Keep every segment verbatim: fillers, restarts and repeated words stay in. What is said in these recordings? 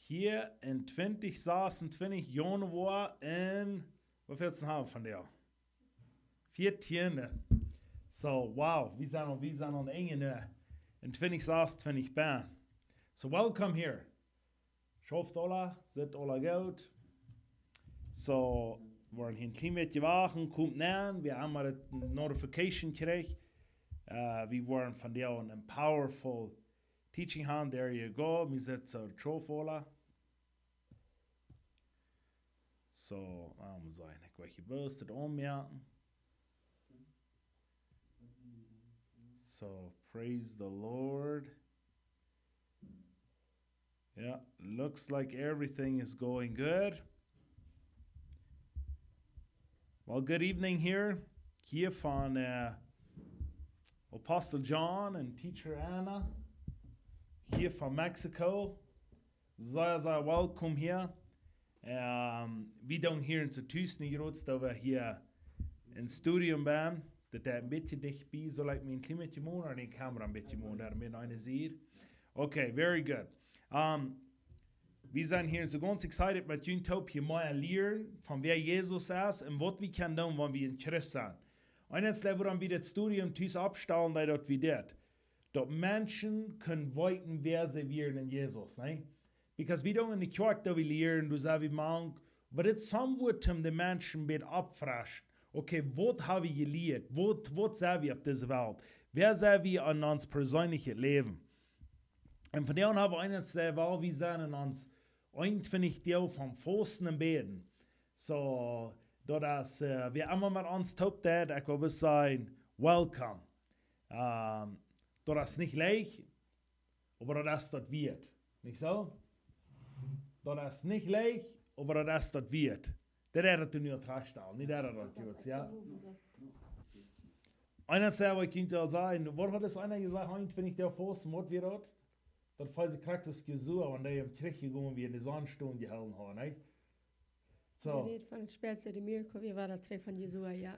Hia en twintich sasuntwintich Januar en, woo väl Dach haben wie vondoag? Vieetieen. So, wow, wie sent aul, wie sent aul en Enj, äh, en twintich sasuntwintich bennen. So, welcome here. Schauft aula, sitt aula goot. So, wie woaren hia een kjlien bät wachten, kjemt aun, wie haben mau de notification jekjräajen. Äh, wie woaren vondoag een powerful teaching haben, there you go, wie sent soo, schauft aula. So, ähm, soo, ekj weet nich, woo ekj daut aunmoak. So, praise the Lord. Yeah, looks like everything is going good. Well, good evening hia. Hia von, äh, Apostel John un Teacher Anna. Hia von Mexico. Sea, sea welcome hia. Ähm, wie doonen hia en Tues nich groot, daut wie hia em Studio sent. Daut es een bät dicht bie, saul ekj mie een kjlien bät moven, ooda de Kamera een bät moven, doa met eene Sied. Okay, very good. Ähm, wie sent hia soo gaunz excited, waut junt toop hia mea lieren von wäa Jesus es un waut wie kjennen doonen, wan wie en Christ sent. Un dan woaren wie dit Studium tus aufstalen, daut wie dit. Daut Menschen kjennen weeten, wäa see wieren en Jesus, nä? Because wie doonen en de Kjoakj, daut wie lieren, doa sent wie mank, but it's somewhat om de Menschen bät oppfreschen. Okay, waut hab wie jelieet? Waut, waut sent wie opp dise Welt? Wäa sent wie en ons perseenlichet Läwen? Un vondoag haben wie eent, äh, well wie sennen en ons eenuntwintich Doag von Fausten un Bäden. So, daut es, äh, wäa emma met ons toop deit, ekj well bloos sajen, welcome. Ähm, daut es nich leicht, oba daut es daut wieet. Nich soo? Daut es nich leicht, oba daut es daut wieet. Daut es daut du nu auntrajchtalen, nich daut daut jewat, jo? Eena säd, waut ekj junt aul säd, waut haud eena jesajcht, eenuntwintich Doag Fausten, waut wia daut? Daut feelt sikj krakjt aus Josua, wan hee em Kjrich jegonen wia, en de Sonn stonen jehoolen haud, nä? So. Wie räden von Spätse de Miracle, wie wia daut trigj von Josua, jo.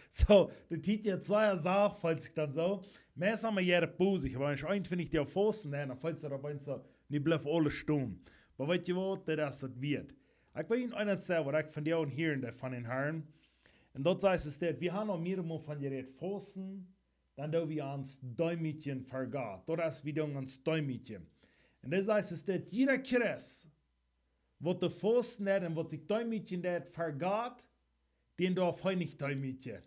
So, de Tiet jeit sea sacht, feelt sikj dan soo. Meist haben wie hia Paus, oba wan ekj eenuntwintich Doag Fausten, dan feelt sikj daut bie mie soo, nu blift aules stonen. Oba weetst du waut, daut es daut wieet. Ekj well junt eent sajen, waut ekj vondoag hia en de, von dän Harn. Un daut sajcht, es daut, wie haben aul mearemol von jerät, Fausten, dan doo wie ons deemootjen ver Gott. Daut es, wie doonen ons deemootjen. Un daut sajcht, es daut, jieda Christ, waut de Fausten deit un waut sikj deemootjen deit ver Gott, dän darf hee nich deemootjen.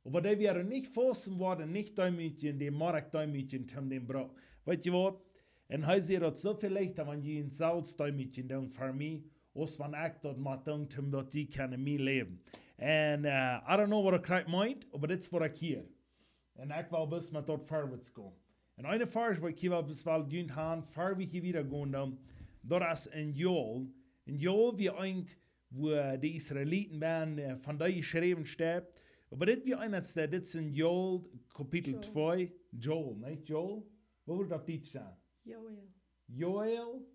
Oba dee, wäa nich fausten woat un nich deemootjen, dän mott ekj deemootjen, om dän bru-, weetst du waut? Un hee sajcht, daut es soo väl leichta, wan jie junt selfst deemootjen doonen ver mie, aus wan ekj daut mott doonen, om daut jie kjennen mie läwen. Un, äh, I don't know waut ekj krakjt meen, oba dit es waut ekj hia. Un ekj well bloos met daut verwoats gonen. Un een Varsch, waut ekj hia well bloos well junt han, ver wie hia wieda gonen, dan, daut es en Joel. En Joel, wia eent, wua de Israeliten wieren, äh, von dee jeschräwen steit. Oba dit wia eent, dit es en Joel, Kapitel Joel. twee, Joel, nich Joel? Waut woat daut opp Dietsch sennen? Joel. Joel?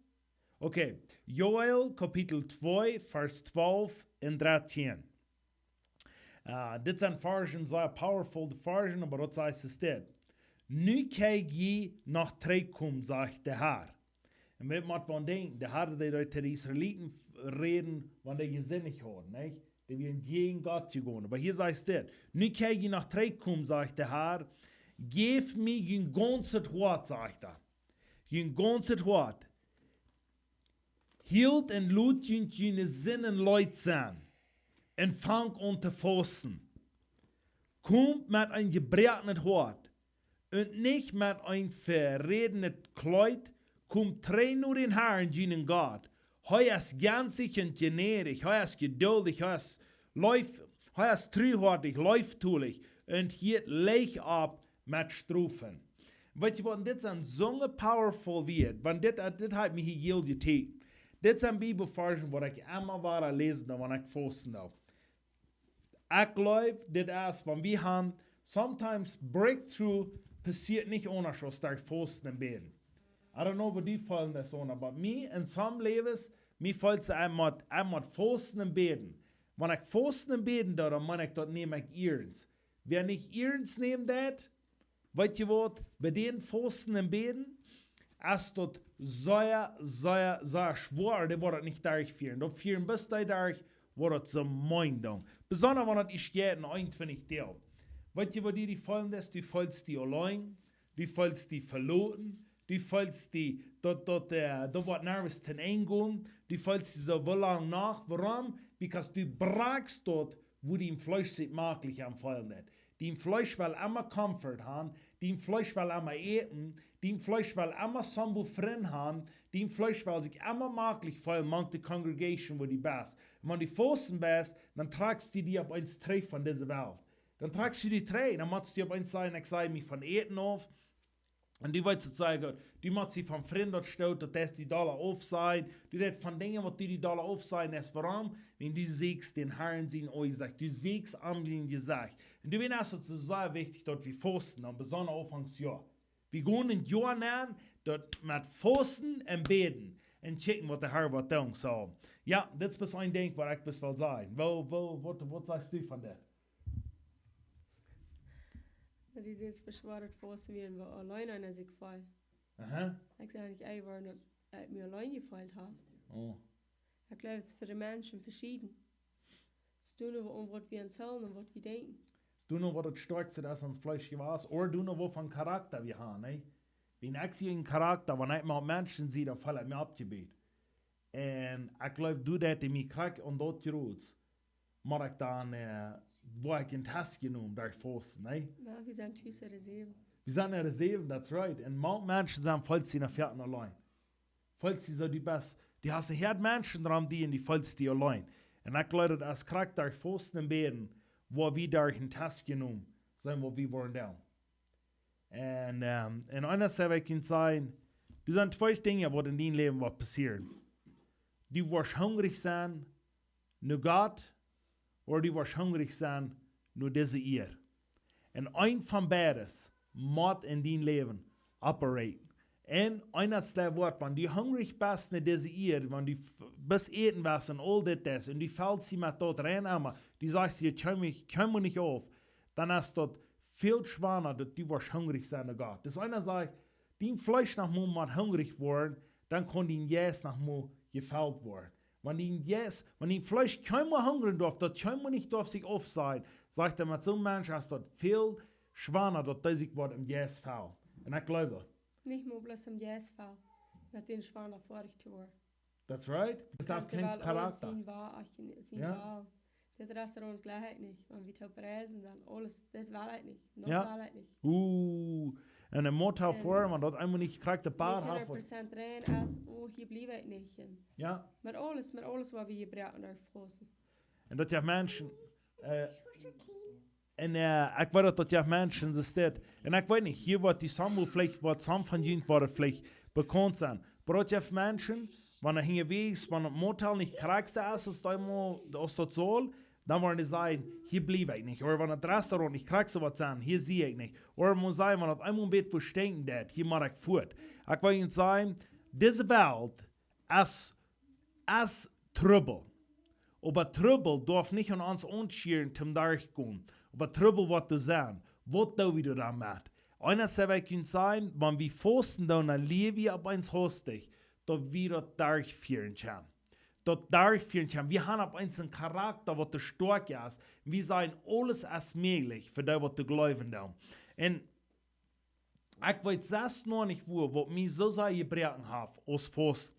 Okay, Joel, Kapitel twee, Varsch twalf un dartieen. Äh, dit sent Varschen, sea powerful, de Varschen, oba daut sajcht, es dit. Nu kje jie noch trigjkomen, sajcht de Herr. Un wie motten aun denkjen, de Herr, dee deed to de Israeliten räden, wan dee jesindicht hauden, nich? Dee wieren jäajen Gott jegonen. Oba hia sajcht dit. Nu kje jie noch trigjkomen, sajcht de Herr. Jäft mie jun gaunzet Hoat, sajcht hee. Jun gaunzet Hoat. Hilt un lot junt june Sinden leet sennen un fangt aun to fausten. Komt met een jebroaknet Hoat un nich met een verädnet Kjleet, komt trigj no dän Herrn, junen Gott. Hee es jnädich un jnädich, hee es jeduldich, hee es leef, hee es truhoatich, leeftolich un hieet leicht opp met strofen. Weetst du waut, dit sent soone powerful Wieed, wan dit, äh, dit haft mie hia jetekjent. Dit sent Bibelvarschen, waut ekj emma wada läsen doo, wan ekj fausten doo. Ekj jleew, dit es, wan wie han, sometimes breakthrough passieet nich aundasch aus derch fausten un bäden. I don't know waut du feelen deist, oba mie en some Läwes, mie feelt soo, ekj mott, ekj mott fausten un bäden. Wan ekj fausten un bäden doo, dan meen ekj daut, näm ekj iernst. Wäa nich iernst nämen deit, weetst du waut, bie dän fausten un bäden, es daut sea, sea, sea schwoa, dee woat daut nich derchfieren. Daut fieren bloos dee derch, waut daut soo meent dan. Besonda wan daut es jeit en eenuntwintich Doag. Weetst du, waut du die feelen deist? Du feelst die auleen, du feelst die veloten, du feelst die, daut, daut, äh, daut woat nerjens to Enj gonen, du feelst die soo, woo lang noch, wuarom? Because du brakjst daut, woo dien Fleesch sikj maklich aunfeelen deit. Dien Fleesch well emma Comfort han, dien Fleesch well emma äten, dien Fleesch well emma someone Frind han, dien Fleesch well sikj emma maklich feelen mank de congregation, wua du best. Un wan du fausten best, dan trakjst du die opp eemol trigj von dise Welt. Dan trakjst du die trigj, dan motst du opp eemol sajen: "Ekj saj mie von Äten auf." Un du weetst daut sea goot. Du motst die von Frind daut stoot, daut deist die dolla aufsajen. Du deist von Dinja, waut du die dolla aufsajen deist. Wuarom? Wan du sieekjst dän Harn sien Aunjesecht. Du sieekjst am sien Jesecht. Un du weetst, daut es sea wichtich, daut wie fausten, dan besonda Aunfangs Joa. Wie gonen en Joa nenn, daut met fausten un bäden. Un kjikjen, waut de Har woat doonen. So, jo, dit es bloos een Dinkj, waut ekj bloos well sajen. Woo, woo, waut, waut sajchst du von dit? Daut es ieescht veschwoat, fausten, wan wie auleen aun sikj feelen. Aha. Ekj saj nich, ey, wuarom daut ekj mie auleen jefeelt hab. Oh. Ekj jleew, daut es fa de Menschen veschieden. Daut es doano, waut wie aun sellen un waut wie denkjen. Doano, waut daut stoakjste es aun ons Fleesch jewast, ooda doano, waut fa Charakta wie haben, nä? Wan ekj sie een Charakta, wan ekj mau Menschen sie, dan feel ekj mie aufjebut. Un ekj jleew, doa daut ekj mie krakjt aun daut jrod, mott ekj dan, äh, woa ekj en Test jenomen derch fausten, nä? Well, wie sent tus Reserven. Wie sent Reserven, that's right. Un mau Menschen sent, feelst du die veloten auleen. Feelst du die soo, du best, du hast een Hoop Menschen rom die un du feelst die auleen. Un ekj jleew, daut es krakjt derch fausten un bäden, woa wie derch en Test jenomen sennen, waut wie woaren doonen. Un, ähm, un eent, waut ekj kaun sajen, doa sent twee Dinja, waut en dien Läwen woat passieren. Du woascht hungrich sennen no Gott, ooda du woascht hungrich sennen no dise Ieed. Un eent von beides mott en dien Läwen operaten. Un eent es daut Wuat, wan du hungrich best no dise Ieed, wan du f-, best äten west un aul dit es, un du feelst die met daut rein emma, du sajchst die, kjeem mie, kjeem mie nich auf, dan es daut väl schwanda, daut du woascht hungrich sennen no Gott. Daut eena sajcht, dien Fleesch noch mol mott hungrich woaren, dan kaun dien Jeist noch mol jefelt woaren. Wan dien Jeist, wan dien Fleesch kjeenmol hungren darf, daut kjeenmol nich darf sikj aufsajen, sajcht hee, met soon Mensch es daut väl schwanda, daut dee sikj woat em Jeist fellen. Un ekj jleew daut. Nich mol bloos em Jeist fellen, met dän schwanda foadich to woaren. That's right. Because daut es kjeen Charakta. Sien Wa-, ach, sien Wa. Dit Restaurant jlikj ekj nich, wan wie toop reisen, dan aules, dit well ekj nich, daut well ekj nich. Uh, un een Motel, un Form, wan daut eemol nich krakjt de Paar haft. Nich hundat Prozent rein es, oh, hia bliew ekj nich. Un met aules, met aules, waut wie hia brucken, doa fausten. Un daut jeft Menschen, äh, un, äh, ekj weet, daut daut jeft Menschen, soo es dit. Un ekj weet nich, hia woat dee Samuel veleicht, woat some von junt woaren veleicht bekaunt sennen. Oba daut jeft Menschen, wan hee hia west, wan daut Motel nich krakjt soo es, aus daut mol, aus daut saul, dan woaren dee sajen, hia bliew ekj nich. Ooda wan daut Restaurant nich krakjt soo woat sennen, hia sie ekj nich. Ooda mott sajen, wan daut eemol een bät woat stinkjen, daut, hia mott ekj fuat. Ekj well junt sajen, dise Welt es, es Trubbel. Oba Trubbel darf nich aun ons aunschieren toom derchgonen. Oba Trubbel woat doa sennen. Waut doo wie doa dan met? Eent, waut ekj kaun sajen, wan wie fausten doonen, dan lia wie opp eemol hastich, daut wie daut derchfieren kjennen. Daut derchfieren kjennen. Wie haben opp eemol een Charakta, waut stoakj es. Wie sajen, aules es mäajlich fa dee, waut jleewen doonen. Un ekj weet selfst noch nich, woo, waut mie soo sea jebroaken haft aus fausten.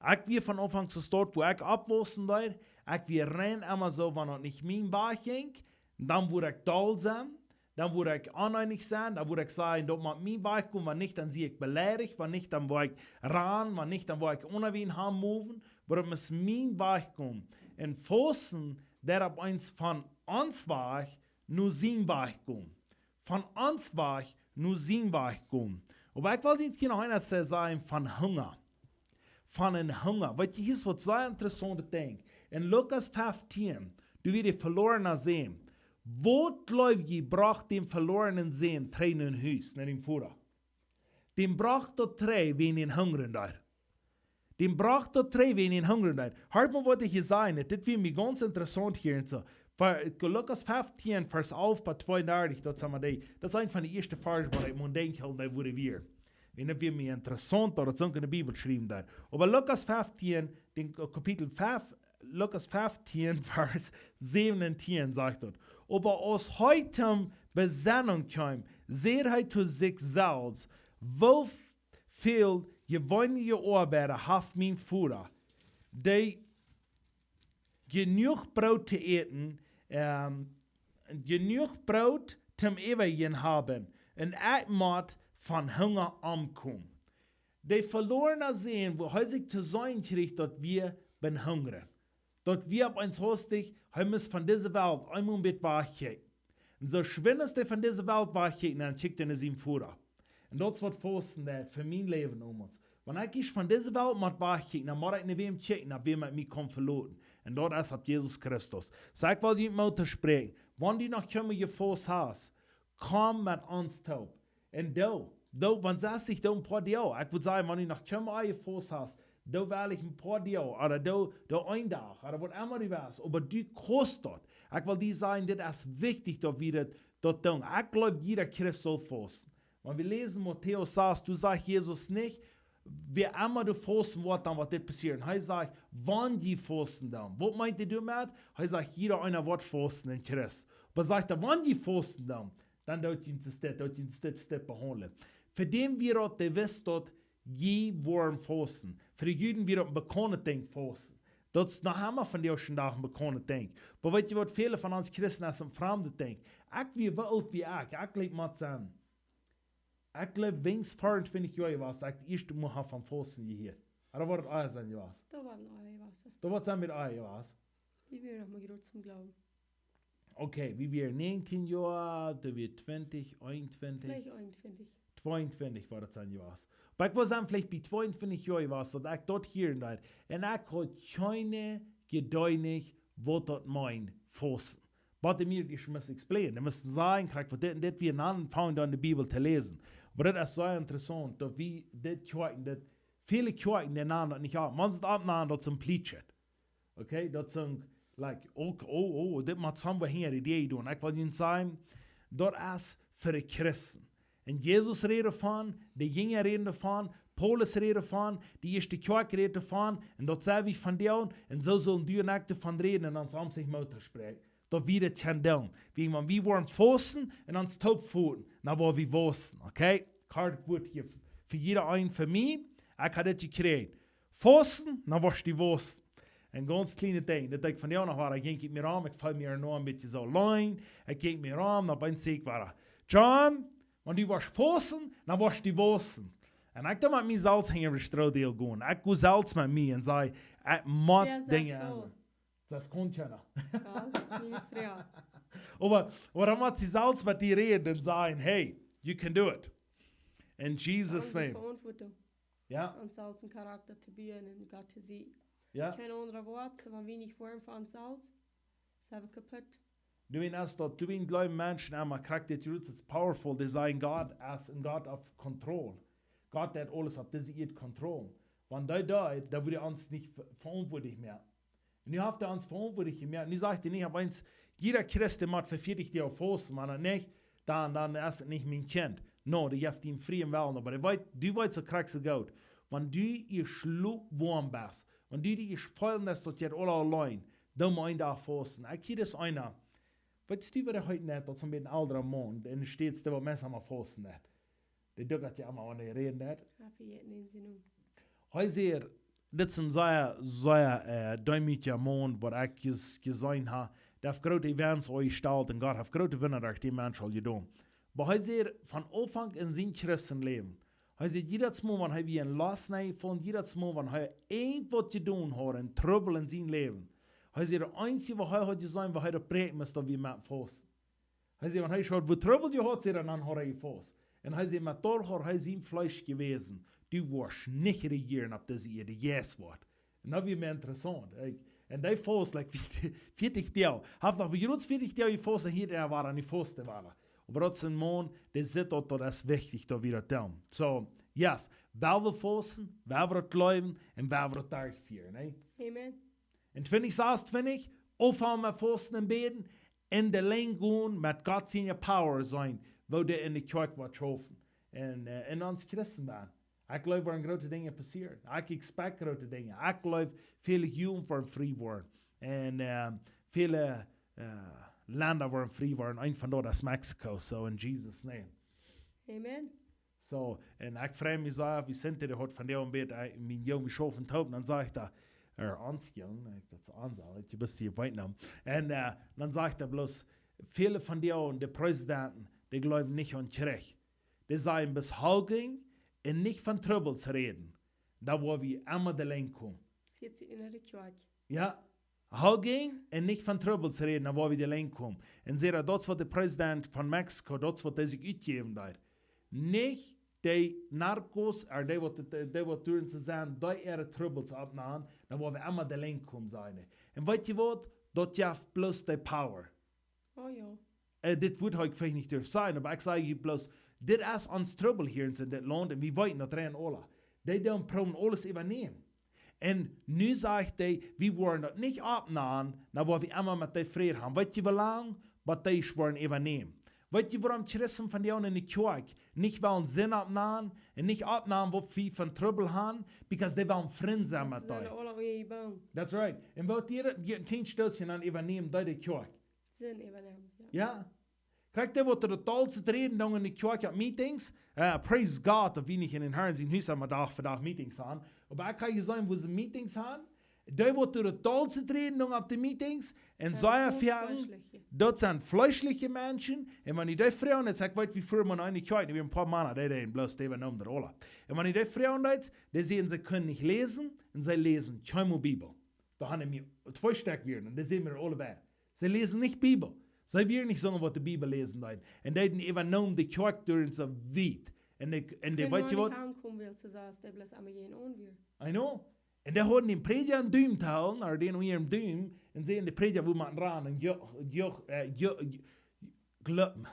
Ekj wia von Aunfank aun soo, wua ekj oppwaussen deed, ekj wia rein emma soo, wan daut nich mien Wajch jinkj, dan wudd ekj doll sennen, dan wudd ekj oneenich sennen, dan wudd ekj sajen, daut mott mien Wajch komen, wan nich, dan sie ekj beleidicht, wan nich, dan woa ekj rannen, wan nich, dan woa ekj unjawäajen haben moven, oba daut mott mien Wajch komen. Un fausten, daut opp eemol von ons Wajch no sien Wajch komen. Von ons Wajch no sien Wajch komen. Oba ekj well junt hia noch eent sajen von Hunga. Von een Hunga. Weetst du, hia es waut sea interessauntet Dinkj. En Lukas feftieen, doa wia de velorne Sän. Waut jleew jie brocht dän velornen Sän trigj no Hus, no dän Voda? Dän brocht daut trigj, wiels hee hungren deed. Dän brocht daut trigj, wiels hee hungren deed. Hieet mol, waut ekj hia saj, dit wia mie gaunz interessaunt hia un soo. Fa-, Lukas feftieen, Varsch alf bat tweeundartich, daut sent mie dee, daut es eent von de ieeschte Varsch, waut ekj mol denkj, hia, dee wudden wia. Un daut wia mie interessaunt, daut et soo enne Bibel jeschräwen wort. Oba Lukas feftieen, dän Kapitel fiew, Lukas feftieen, Varsch säwen un tieen sajcht daut: Oba aus hee to Besennunk kjeem, säd hee to sikj selfst: Woo väl jeweenelje Oabeida haft mien Voda, dee jenuach Broot to äten, ähm, jenuach Broot toom Äwajen haben, un ekj mott von Hunga omkomen. De velorna Sän, woo hee sikj to seenen kjrieech, daut wia bie Hunga. Daut wia opp eemol hastich, hee must von dise Welt eemol een bät wajchkjikjen. Un soo schwind aus hee von dise Welt wajchkjikjt, dan kjikjt hee no sienen Voda. Un daut es waut Fausten deit fa mien Läwen, Junges. Wan ekj ieescht von dise Welt mott wajchkjikjen, dan mott ekj no wäm kjikjen, dee mie kaun veloten. Un daut es opp Jesus Christus. Soo, ekj well junt Moot toospräakjen. Wan du noch kjeenmol jefaust hast, komm met ons toop. Un doo, doo, wan sest du, doo een poa Doag. Ekj wudd sajen, wan du noch kjeenmol jefaust hast, doo well ekj een poa Doag, ooda doo, doo een Dach, ooda waut emma du west, oba du kaust daut. Ekj well die sajen, dit es wichtich, daut wie daut, daut doonen. Ekj jleew, jieda Christ saul fausten. Wan wie läsen Matäus sas, doa sajcht Jesus nich, wäa emma doa fausten woat, dan woat dit passieren. Hee sajcht, wan jie fausten doonen. Waut meent hee doamet? Hee sajcht, jieda eena woat fausten en Christ. Oba sajcht hee, wan jie fausten doonen, dan doo jie dit, doo jie dit, dit behaundlen. Fa däm wia daut, dee wist daut jie woaren fausten. Fa de Juden wia daut een bekaundet Dinkj, fausten. Daut es noch emma vondoag dän Dach een bekaundet Dinkj. Oba weet jie waut, väle von ons Christen, daut es een framdet Dinkj. Ekj wia, woo oolt wia ekj? Ekj jleew, mott sennen, ekj jleew, weens veeauntwintich Joa wia, aus ekj daut ieeschte Mol haud von Fausten jehieet. Ooda woat daut ea sennen jewast? Daut woat ea jewast. Daut woat sennen met ea jewast. Wie wieren noch mau groot toom Gloowen. Okay, wie wieren näajentieen Joa, doa wia twintich, eenuntwintich, veleicht eenuntwintich, tweeuntwintich woat daut sennen jewast. Oba ekj wudd sajen, veleicht bie tweeuntwintich Joa wia daut, daut ekj daut hieren deed. Un ekj haud kjeene Jedanken, waut daut meent, fausten. But to me, it must explain. Dee musten sajen, krakjt waut dit un dit wia, un dan fungen dee aun de Bibel to läsen. Oba daut es sea interessaunt, daut wie dit Kjoakjen, daut väle Kjoakjen, dee nanen daut nich aun. Wan see daut aunnanen, daut es een Plietschet. Okay, daut sent, like, oh, oh, oh, dit mott somebody hinja de Idee doonen. Ekj well junt sajen, daut es fa de Christen. Un Jesus räd doavon, de Jinja räden doavon, Paulus räd doavon, de ieeschte Kjoakj räd doavon, un daut sent wie vondoag, un soo sellen du un ekj doavon räden un ons aun sikj Moot toospräakjen. Daut wie daut kjennen doonen. Wäajen wan wie woaren fausten un ons toop footen, dan woa wie wausen, okay? Kort Wuat hia fa jieda eenen, fa mie. Ekj haud dit jekjräajen. Fausten, dan woascht du wausen. Een gaunz kjlienet Dinkj. Daut ekj vondoag noch wia, jinkj ekj mie rom, ekj feeld mie noch een bät soo allein. Ekj jinkj mie rom, dan bie sikj wia: John, wan du woascht fausten, dan woascht du wausen. Un ekj deed met mie selfst hinja de Stroh deel gonen. Ekj go selfst met mie un säd, ekj mott Dinja endren. Daut kaun kjeena. Jo, daut es miene Fru. Oba, oba dan mott see selfst met die räden un sajen, hey, you can do it. In Jesus' name. Veauntwuatunk. Jo. Ons selfst een Karakta to buen un Gott to seenen. Jo. Kjeen aundra Wuat, soo wan wie nich woaren fa ons selfst, sent wie kaput. Du weetst daut, du weetst, jleewen Menschen emma, krakjt dit, it's powerful, dee sajen, Gott es een Gott of control. Gott haft aules opp dise Ieed Kontroll. Wan dee daut, dan wudd hee ons nich ve-, veauntwuatlich moaken. Un nu haft hee ons veauntwuatlich jemoakt. Nu sajcht hee nich opp eemol, jieda Christ mott fa vieetich Doag fausten, wan nich, dan, dan es et nich mien Kjint. No, dee haft dän frieen Wellen, oba dee weet, du weetst soo krakjt soo goot. Wan du ieescht lukwauem best, wan du die ieescht feelen deist, daut jie aula auleen, dan mott eena fausten. Ekj hia es eena, weetst du, waut hee heet, daut es een bät een elra Maun, en de States, dee waut meist emma fausten deit. Dee dukt je emma, wan hee räden deit. Hee vejät nich sienen Nomen. Hee säd, dit es een sea, sea, äh, deemootja Maun, waut ekj jes-, jeseenen hab. Dee haft groote Events aunjestalt un Gott haft groote Wunda derch dän Mensch aul jedonen. Oba hee säd, von Aunfank en sien Christenläwen, hee säd, jiedatsmol, wan hee wia en Lost Nation, jiedatsmol, wan hee irjentwaut jedonen haud, en Trubbel en sien Läwen, hee säd, daut eensje, waut hee haud jeseenen, waut hee daut bräakjen must, daut wia met fausten. Hee säd, wan hee haud waut Trubbel jehaut, säd hee, dan haud hee jefaust. Un hee säd, met daut haud hee sien Fleesch jewäsen: Du woascht nich rejieren opp dise Ieed, de Jeist woat. Un daut wia mie interessaunt. Ekj, un dee faust, like, vieetich, vieetich Doag. Haft noch bie ons vieetich Doag jefaust un hia dan wada, un dee faust wada. Oba daut es een Maun, dee sitt daut, daut es wichtich, daut wie daut doonen. So, yes, wie wellen fausten, wie wellen daut jleewen un wie wellen daut derchfieren, nä? Amen. En twintich sasuntwintich, oppheeren met fausten un bäden, en de Lenj gonen met Gott siene power seenen, waut doa en de Kjoakj woat schaufen. En, eh, en ons Christen woaren. Ekj jleew, woaren groote Dinja passieren. Ekj expect groote Dinja. Ekj jleew, väle Jugend woaren frie woaren. En, eh, väle, eh, Lenda woaren frie woaren. Eent von daut es Mexiko. So, in Jesus' name. Amen. So, en ekj frei mie sea, wie sent hia, haud vondoag een bät, eh, mien Jung, wie schaufen toop, dan sajcht hee, eh, ons Jung, eh, daut es ons aul, du best hia weit nomen. En, eh, dan sajcht hee bloos, väle von dee, de Präsidenten, dee jleewen nich aun Kjrich. Dee sajen bloos hugging en nich von Trubbels räden. Dan woa wie emma de Lenj komen. Daut hieet sikj en de Kjoakj. Jo, hugging en nich von Trubbels räden, dan woa wie de Lenj komen. En see, daut es waut de Präsident von Mexiko, daut es waut dee sikj utjäwen deed. Nich dee Narcos, ooda dee waut, dee waut doa sent, dee äare Trubbels oppnämen, dan woa wie emma de Lenj komen, sajen dee. En weetst du waut? Daut jeft bloos de power. Oh jo. Eh, dit wudd ekj veleicht nich derwen sajen, oba ekj saj junt bloos, dit es ons Trubbel hia en dit Launt en wie weeten daut rein aula. Dee doonen proowen aules äwanämen. En nu sajcht hee, wie woaren daut nich oppnämen, dan woa wie emma met dee Fräd haben. Weetst du woo lang? Bat dee woaren äwanämen. Weetst du wuarom Christen vondoag en de Kjoakj nich wellen Sind oppnämen en nich oppnämen waut wie von Trubbel haben? Because dee wellen Frind sennen met dee. Aula unjajebungen. That's right. En waut dee, dee een kjlien Stootje dan äwanämen, dee de Kjoakj. Sind äwanämen, jo. Jo. Kjrieech dee waut doa daut dollste räden doonen en de Kjoakj opp Meetings. Eh, praise God, daut wie nich en dän Harn sien Hus emma Dach fa Dach Meetings haben. Oba ekj hab jeseenen woo see Meetings haben. Dee waut doa daut dollste räden doonen opp de Meetings. En Jo, sea daut es väl fleeschliche. Daut sent fleeschliche Menschen. En wan dee froagen, dan saj ekj, weetst du, wie froagen en de Kjoakj, dee wia een poa Mana, dee deeden bloos, dee wia noom de Rolla. En wan dee froagen, dee säden, see kjennen nich läsen, en see läsen kjeenmol Bibel. Doa haben wie twee Stekj wieren, en dee sent wie aule bie. See läsen nich Bibel. See wieren nich soone waut de Bibel läsen deeden. En dee äwanomen de Kjoakj derch soo wiet. En dee, en dee, weetst du waut? Aunkomen well, soo aus dee bloos aun mie aun wia. I know. En dee hauden dän Prädja eenen Dumen to hoolen, ooda dän unja dän Dumen, en säden, de Prädja wudd motten rannen, en jo, jo, eh, jo, jo, kloppen.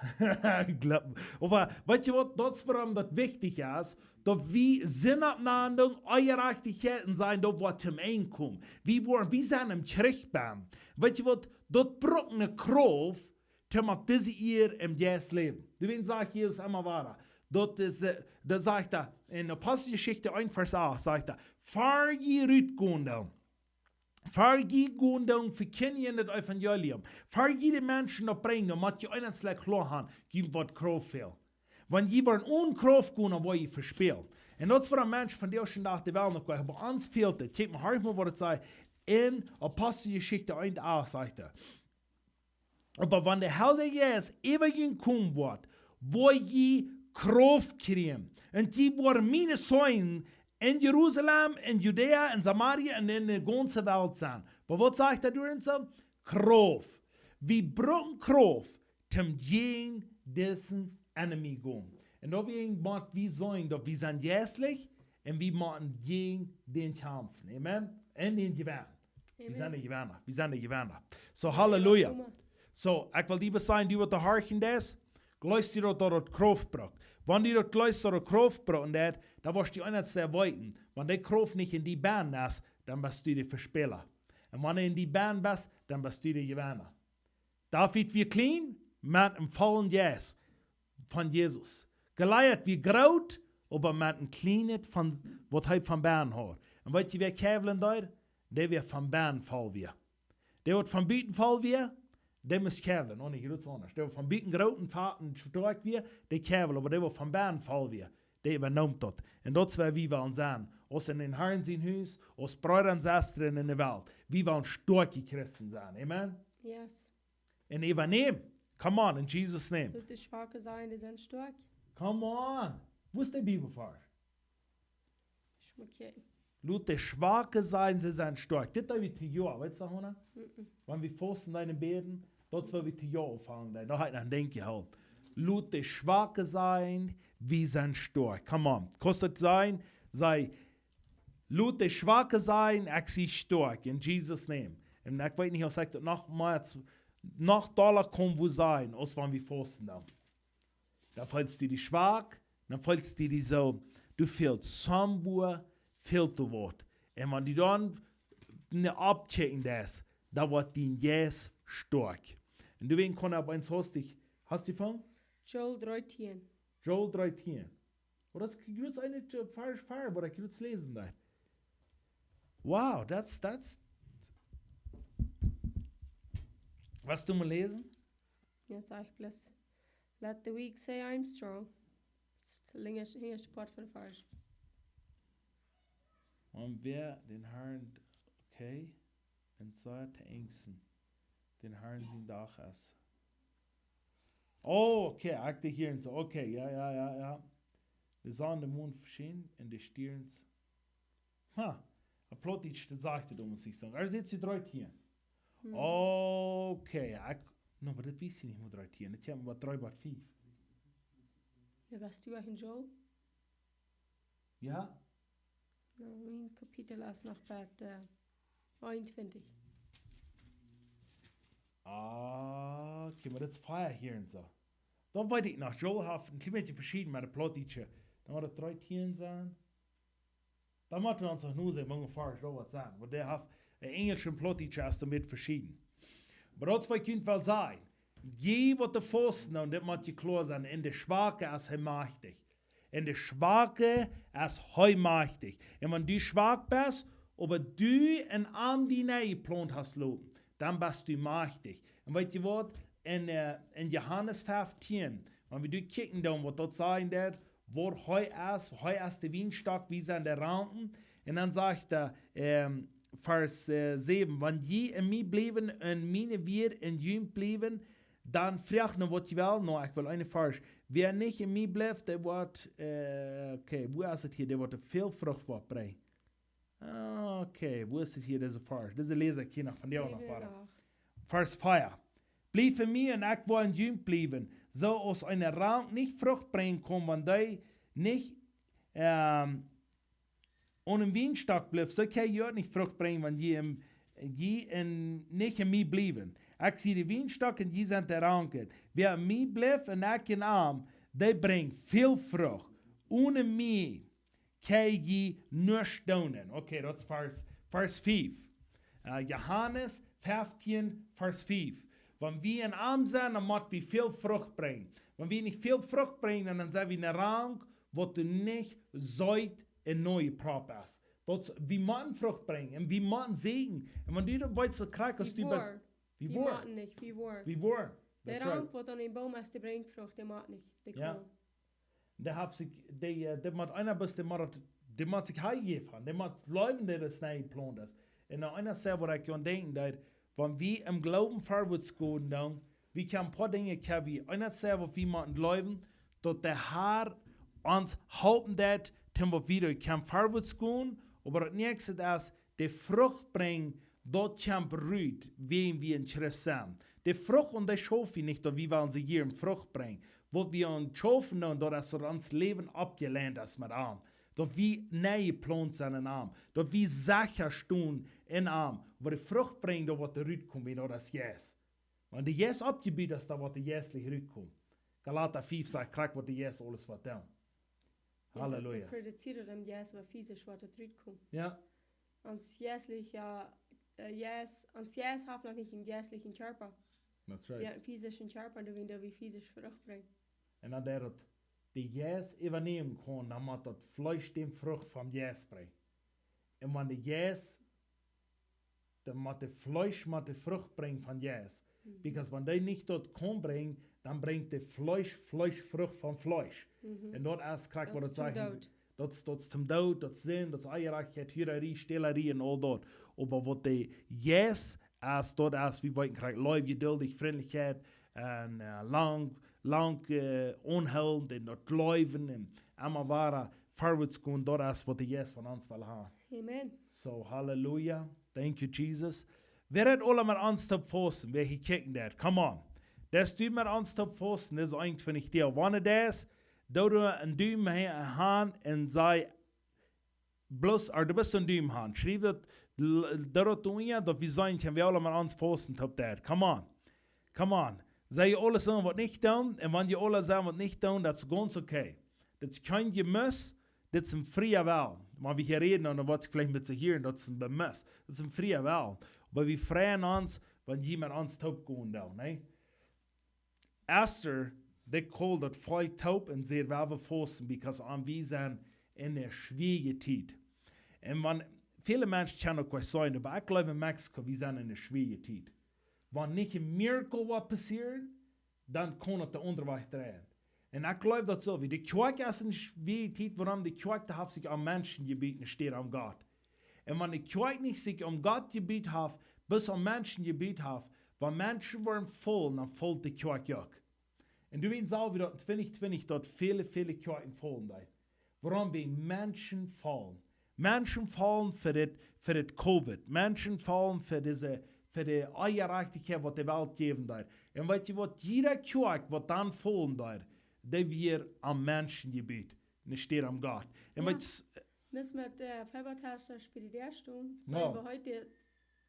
Kloppen. Oba weetst du waut, daut es wuarom daut wichtich es, daut wie Sind oppnämen, Onjerajchtichkjeit en sennen, daut woat toom Enj komen. Wie woaren, wie sent em Kjrich bie. Weetst du waut, daut brukt eene Krauft, toom opp dise Ieed em Jeist läwen. Doawäajen sajcht Jesus emma wada. Daut es, eh, daut sajcht hee en Aposteljeschicht eent Varsch acht, sajcht hee, ver jie rutgonen, ver jie gonen doonen vekjindjen daut Evangelium, ver jie de Menschen daut brinjen, dan mott jie eent kloa haben, jie woaren Krauft fälen. Wan jie woaren one Krauft gonen, dan woa jie vespälen. En daut es wuarom Menschen vondoag dän Dach, dee wellen uk gonen, oba ons fält et. Kjikj mol, horch mol waut et sajcht en Aposteljeschicht eent acht, sajcht hee. Oba wan de Heilje Jeist äwa junt komen woat, woa jie Krauft kjrieen. En jie woaren miene Zeugen en Jerusalem, en Judäa, en Samaria en en de gaunze Welt sennen. Oba waut sajcht hee doa en soo? Krauft. Wie brucken Krauft, toom jäajen disen Enemy gonen. En doawäajen mott wie seenen, daut wie sent jeistlich, en wie motten jäajen dän kjamfen. Amen. En dän jewennen. Wie sent Amen. De Jewenna. Wie sent de Jewenna. So, Halleluja. Halleluja. So, ekj well die bloos sajen, du waut doa horchen deist, jleefst du daut, daut daut Krauft brukt? Wan du daut jleefst, daut daut Krauft brukt, dan woascht du eent sea weeten. Wan dee Krauft nich en die bennen es, dan best du de Vespäla. En wan dee en die bennen es, dan best du de Jewenna. David wia kjlien, met een vollen Jeist von Jesus. Goliat wia groot, oba met een kjlienet von waut hee von bennen haud. En weetst du wäa kjäwlen deed? Dee waut von bennen voll wia. Dee waut von buten voll wia, dee must kjäwlen, uk nich groot aundasch. Dee waut von buten groot en fat en stoakj wia, dee kjäwlen, oba dee waut von bennen voll wia, dee äwanoom daut. En daut es wäa wie wellen sennen. Aus en dän Harn sien Hus, aus Breeda en Sestren en de Welt. Wie wellen stoakje Christen sennen. Amen? Yes. En äwanämen. Come on, in Jesus' name. Lot de Schwake sajen, dee sent stoakj. Come on. Wua es de Bibelvarsch? Schmuck. Lot de Schwake sajen, see sent stoakj. Dit doo wie dit Joa, weetst du, Hona? Mm-mm. Wan wie fausten en bäden, daut es waut wie dit Joa aunfangen, dan hab ekj noch een Dinkj jehoolt. Lot de Schwake sajen, wie sent stoakj. Come on. Kaust du daut sajen? Saj, lot de Schwake sajen, ekj sie stoakj, in Jesus' name. En ekj weet nich aus ekj daut noch mea, noch dolla kaun woo sajen, aus wan wie fausten dan. Dan feelst du die schwak, dan feelst du die soo, du fält somewhere, fält die waut. En wan du dan no oppkjikjen deist, dan woat dien Jeist stoakj. En du weetst, kaun opp eemol hastich, hast du von? Joel dreetieen. Joel dreetieen. Well, that's good. Eine, äh, Varsch vier, waut ekj jrod läsen deed. Wow, that's, that's. Waut du mol läsen? Jetzt sag ich bloß, "Let the weak say, 'I'm strong.'" Das ist der hinterste Part von dem Varsch. Und wer den Herrn, okay, und sei te ängsten, den Herrn sien Dach es. Oh, okay, ekj deed hia un soo. Okay, jo, jo, jo, jo. De Sonn, de Mon veschient un de Stierns. Ha, opp Plautdietsch, daut sajcht et, om et nich soo. Doa sitt see dree hia. Hm. Okay, ekj, no, oba daut wist ekj nich, woo dree hia. Daut kjemt waut dree bat fief. Jo, best du uk en Joel? Jo. No, mien Kapitel es noch bat, äh, eenuntwintich. Ah, okay, oba daut es vier hia un soo. Daut weet ekj noch. Joel haft een kjlien bät veschieden met de Plautdietsche. Dan mott et dree hia sennen. Dan motten wie ons noch nu seenen, mott Varsch doa waut sennen. Want dee haft, äh, Enjelsch un Plautdietsch es doa een bät veschieden. Oba daut es waut ekj junt well sajen. Jie waut doa fausten, un dit mott junt kloa sennen, en de Schwake es hee majchtich. En de Schwake es hee majchtich. Un wan du schwak best, oba du en am diene Plaunt hast loten, dan best du majchtich. Un weet jie waut? En, äh, en Johanes fieftieen, wan wie doa kjikjen dan, waut daut sajen deed, woo hee es, hee es de Wienstock, wie sent de Ranken. Un dan sajcht hee, ähm, Varsch, äh, säwen, "Wan jie en mie bliewen un miene Wieed en junt bliewen, dan froacht no waut jie wellen." No, ekj well een Varsch. "Wäa nich en mie blift, dee woat," äh, okay, woo es et hia? "Dee woat väl Frucht woat brinjen." Ah, okay, woo es et hia, dise Varsch? Dise läs ekj hia noch von die noch. Säwen, acht. Varsch vier. "Bliewt en mie un ekj woa en junt bliewen. Soo aus eene Rank nich Frucht brinjen kaun, wan dee nich, ähm, aun dän Wienstock blift, soo kjenn jie uk nich Frucht brinjen, wan jie en, jie en, nich en mie bliewen. Ekj sie de Wienstock un jie sent de Ranken. Wäa en mie blift un ekj en am, dee brinjt väl Frucht. Onen mie kjenn jie nuscht doonen." Okay, daut es Varsch, Varsch fief. Äh, Johanes fieftieen, Varsch fief. Wan wie en am sent, dan mott wie väl Frucht brinjen. Wan wie nich väl Frucht brinjen, dan, dan sent wie ne Rank, waut doa nich seet un nojeproppt es. Daut, wie motten Frucht brinjen un wie motten säajnen. Un wan du daut weetst, daut kjrichst du best. Wie woaren. Wie woaren. Wie motten nich, wie woaren. Wie woaren. De Rank waut aun dän Boom es, dee brinjt Frucht, dee mott nich, dee kaun. Dee haft sikj, dee, äh, dee mott eena bloos, dee mott, dee mott sikj hanjäwen. Dee mott jleewen, daut et nich jeplaunt es. Un noch eena sajcht, waut ekj aun denkjen deed, wan wie em Gloowen verwoats gonen, dan, wie kjennen een poa Dinja, kjenn wie, eena sajcht, waut wie motten jleewen, daut de Herr ons halpen deed, dan waut wie doa kjennen verwoats gonen, oba daut näakjste es, de Frucht brinjen, daut kjemt rut, wan wie en Christ sent. De Frucht, un dee schaufen wie nich, daut wie wellen see hia en Frucht brinjen. Waut wie aun schaufen doonen, daut es daut ons Läwen aufjelient es met am. Daut wie nojeplant sent en am. Daut wie secha stonen en am. Waut de Frucht brinjt, daut waut doa rutkomt, daut es Jeist. Wan de Jeist aufjebut es, dan woat de Jeist nich rutkomen. Galata fief sajcht krakjt, waut de Jeist aules woat doonen. Jo, daut Halleluja. Produziert daut em Jeist, oba physisch woat daut rutkomen. Jo. Ons jeistlicha, äh, Jeist, ons Jeist haft noch nich een jeistlichen Kjarpa. That's right. Jo, een physischen Kjarpa, un doa wie, doa wie physisch Frucht brinjen. Un dan daut de Jeist äwanämen kaun, dan mott daut Fleesch de Frucht vom Jeist brinjen. Un wan de Jeist dan mott de Fleesch mott de Frucht brinjen vom Jeist. Mhm. Because wan dee nich daut kaun brinjen, dan brinjt de Fleesch, Fleesch Frucht vom Fleesch. Mhm. Un daut es krakjt waut daut sajcht. Daut es toom Doot. Daut es, daut es Sind, daut es Onjerajchtichkjeit, Hurarie, Stälarie un aul daut. Oba waut de Jeist es, daut es, wie weeten krakjt, Leew, Jeduld, Frintlichkjeit, un, äh, lang, lang, äh, aunhoolent, un daut Gloowen, un emma wieda verwoats gonen, daut es waut de Jeist von ons well haben. Amen. So, hallelujah. Thank you, Jesus. Wäa deit aula met ons toop fausten? Wäa hia kjikjen deit? Come on. Deist du met ons toop fausten? Dit es eenuntwintich Doag. Wan du deist, doo doa een Dumen han un saj, bloos, ooda du best een Dumen han. Schriew daut, l-, doo daut unja, daut wie seenen kjennen, wäa aula met ons fausten toop deit. Come on. Come on. See jie aula seenen waut nich doonen, un wan jie aula seenen waut nich doonen, daut es gaunz okay. Daut es kjeen Jemott, daut es een fria Well. Wan wie hia räden, dan woat et veleicht een bät hia, daut es een Bemott. Daut es een fria Well. Oba wie freien ons, wan jie met ons toop gonen doonen, nä? Esther, Dee called daut Volkj toop un säd: "Well wie fausten, because aun wie sent en eene schwoare Tiet." Un wan, väle Menschen kjennen uk waut sajen, oba ekj jleew, en Mexiko, wie sent en eene schwoare Tiet. Wan nich een Miracle woat passieren, dan kaun et de aundre Wajch dreien. Un ekj jleew daut soo, wie de Kjoakj es en eene schwoare Tiet, wuarom? De Kjoakj, dee haft sikj aun Menschen jebut, enne Städ aun Gott. Un wan de Kjoakj nich sikj aun Gott jebut haft, bloos aun Menschen jebut haft, wan Menschen woaren faulen, dan fault de Kjoakj uk. Un doawäajen sach wie daut en twintich twintich daut väle, väle Kjoakjen faulen deeden. Wuarom? Wäajen Menschen faulen. Menschen faulen fa dit, fa dit Covid. Menschen faulen fa dise, fa de Onjerajchtichkjeit waut de Welt jäwen deed. Un weet jie waut, jieda Kjoakj waut dan faulen deed, dee wia aun Menschen jebut, enne Städ aun Gott. Un Jo. Weet, Must met, äh, Februar Tasch spirideer stonen. So No. Wie heute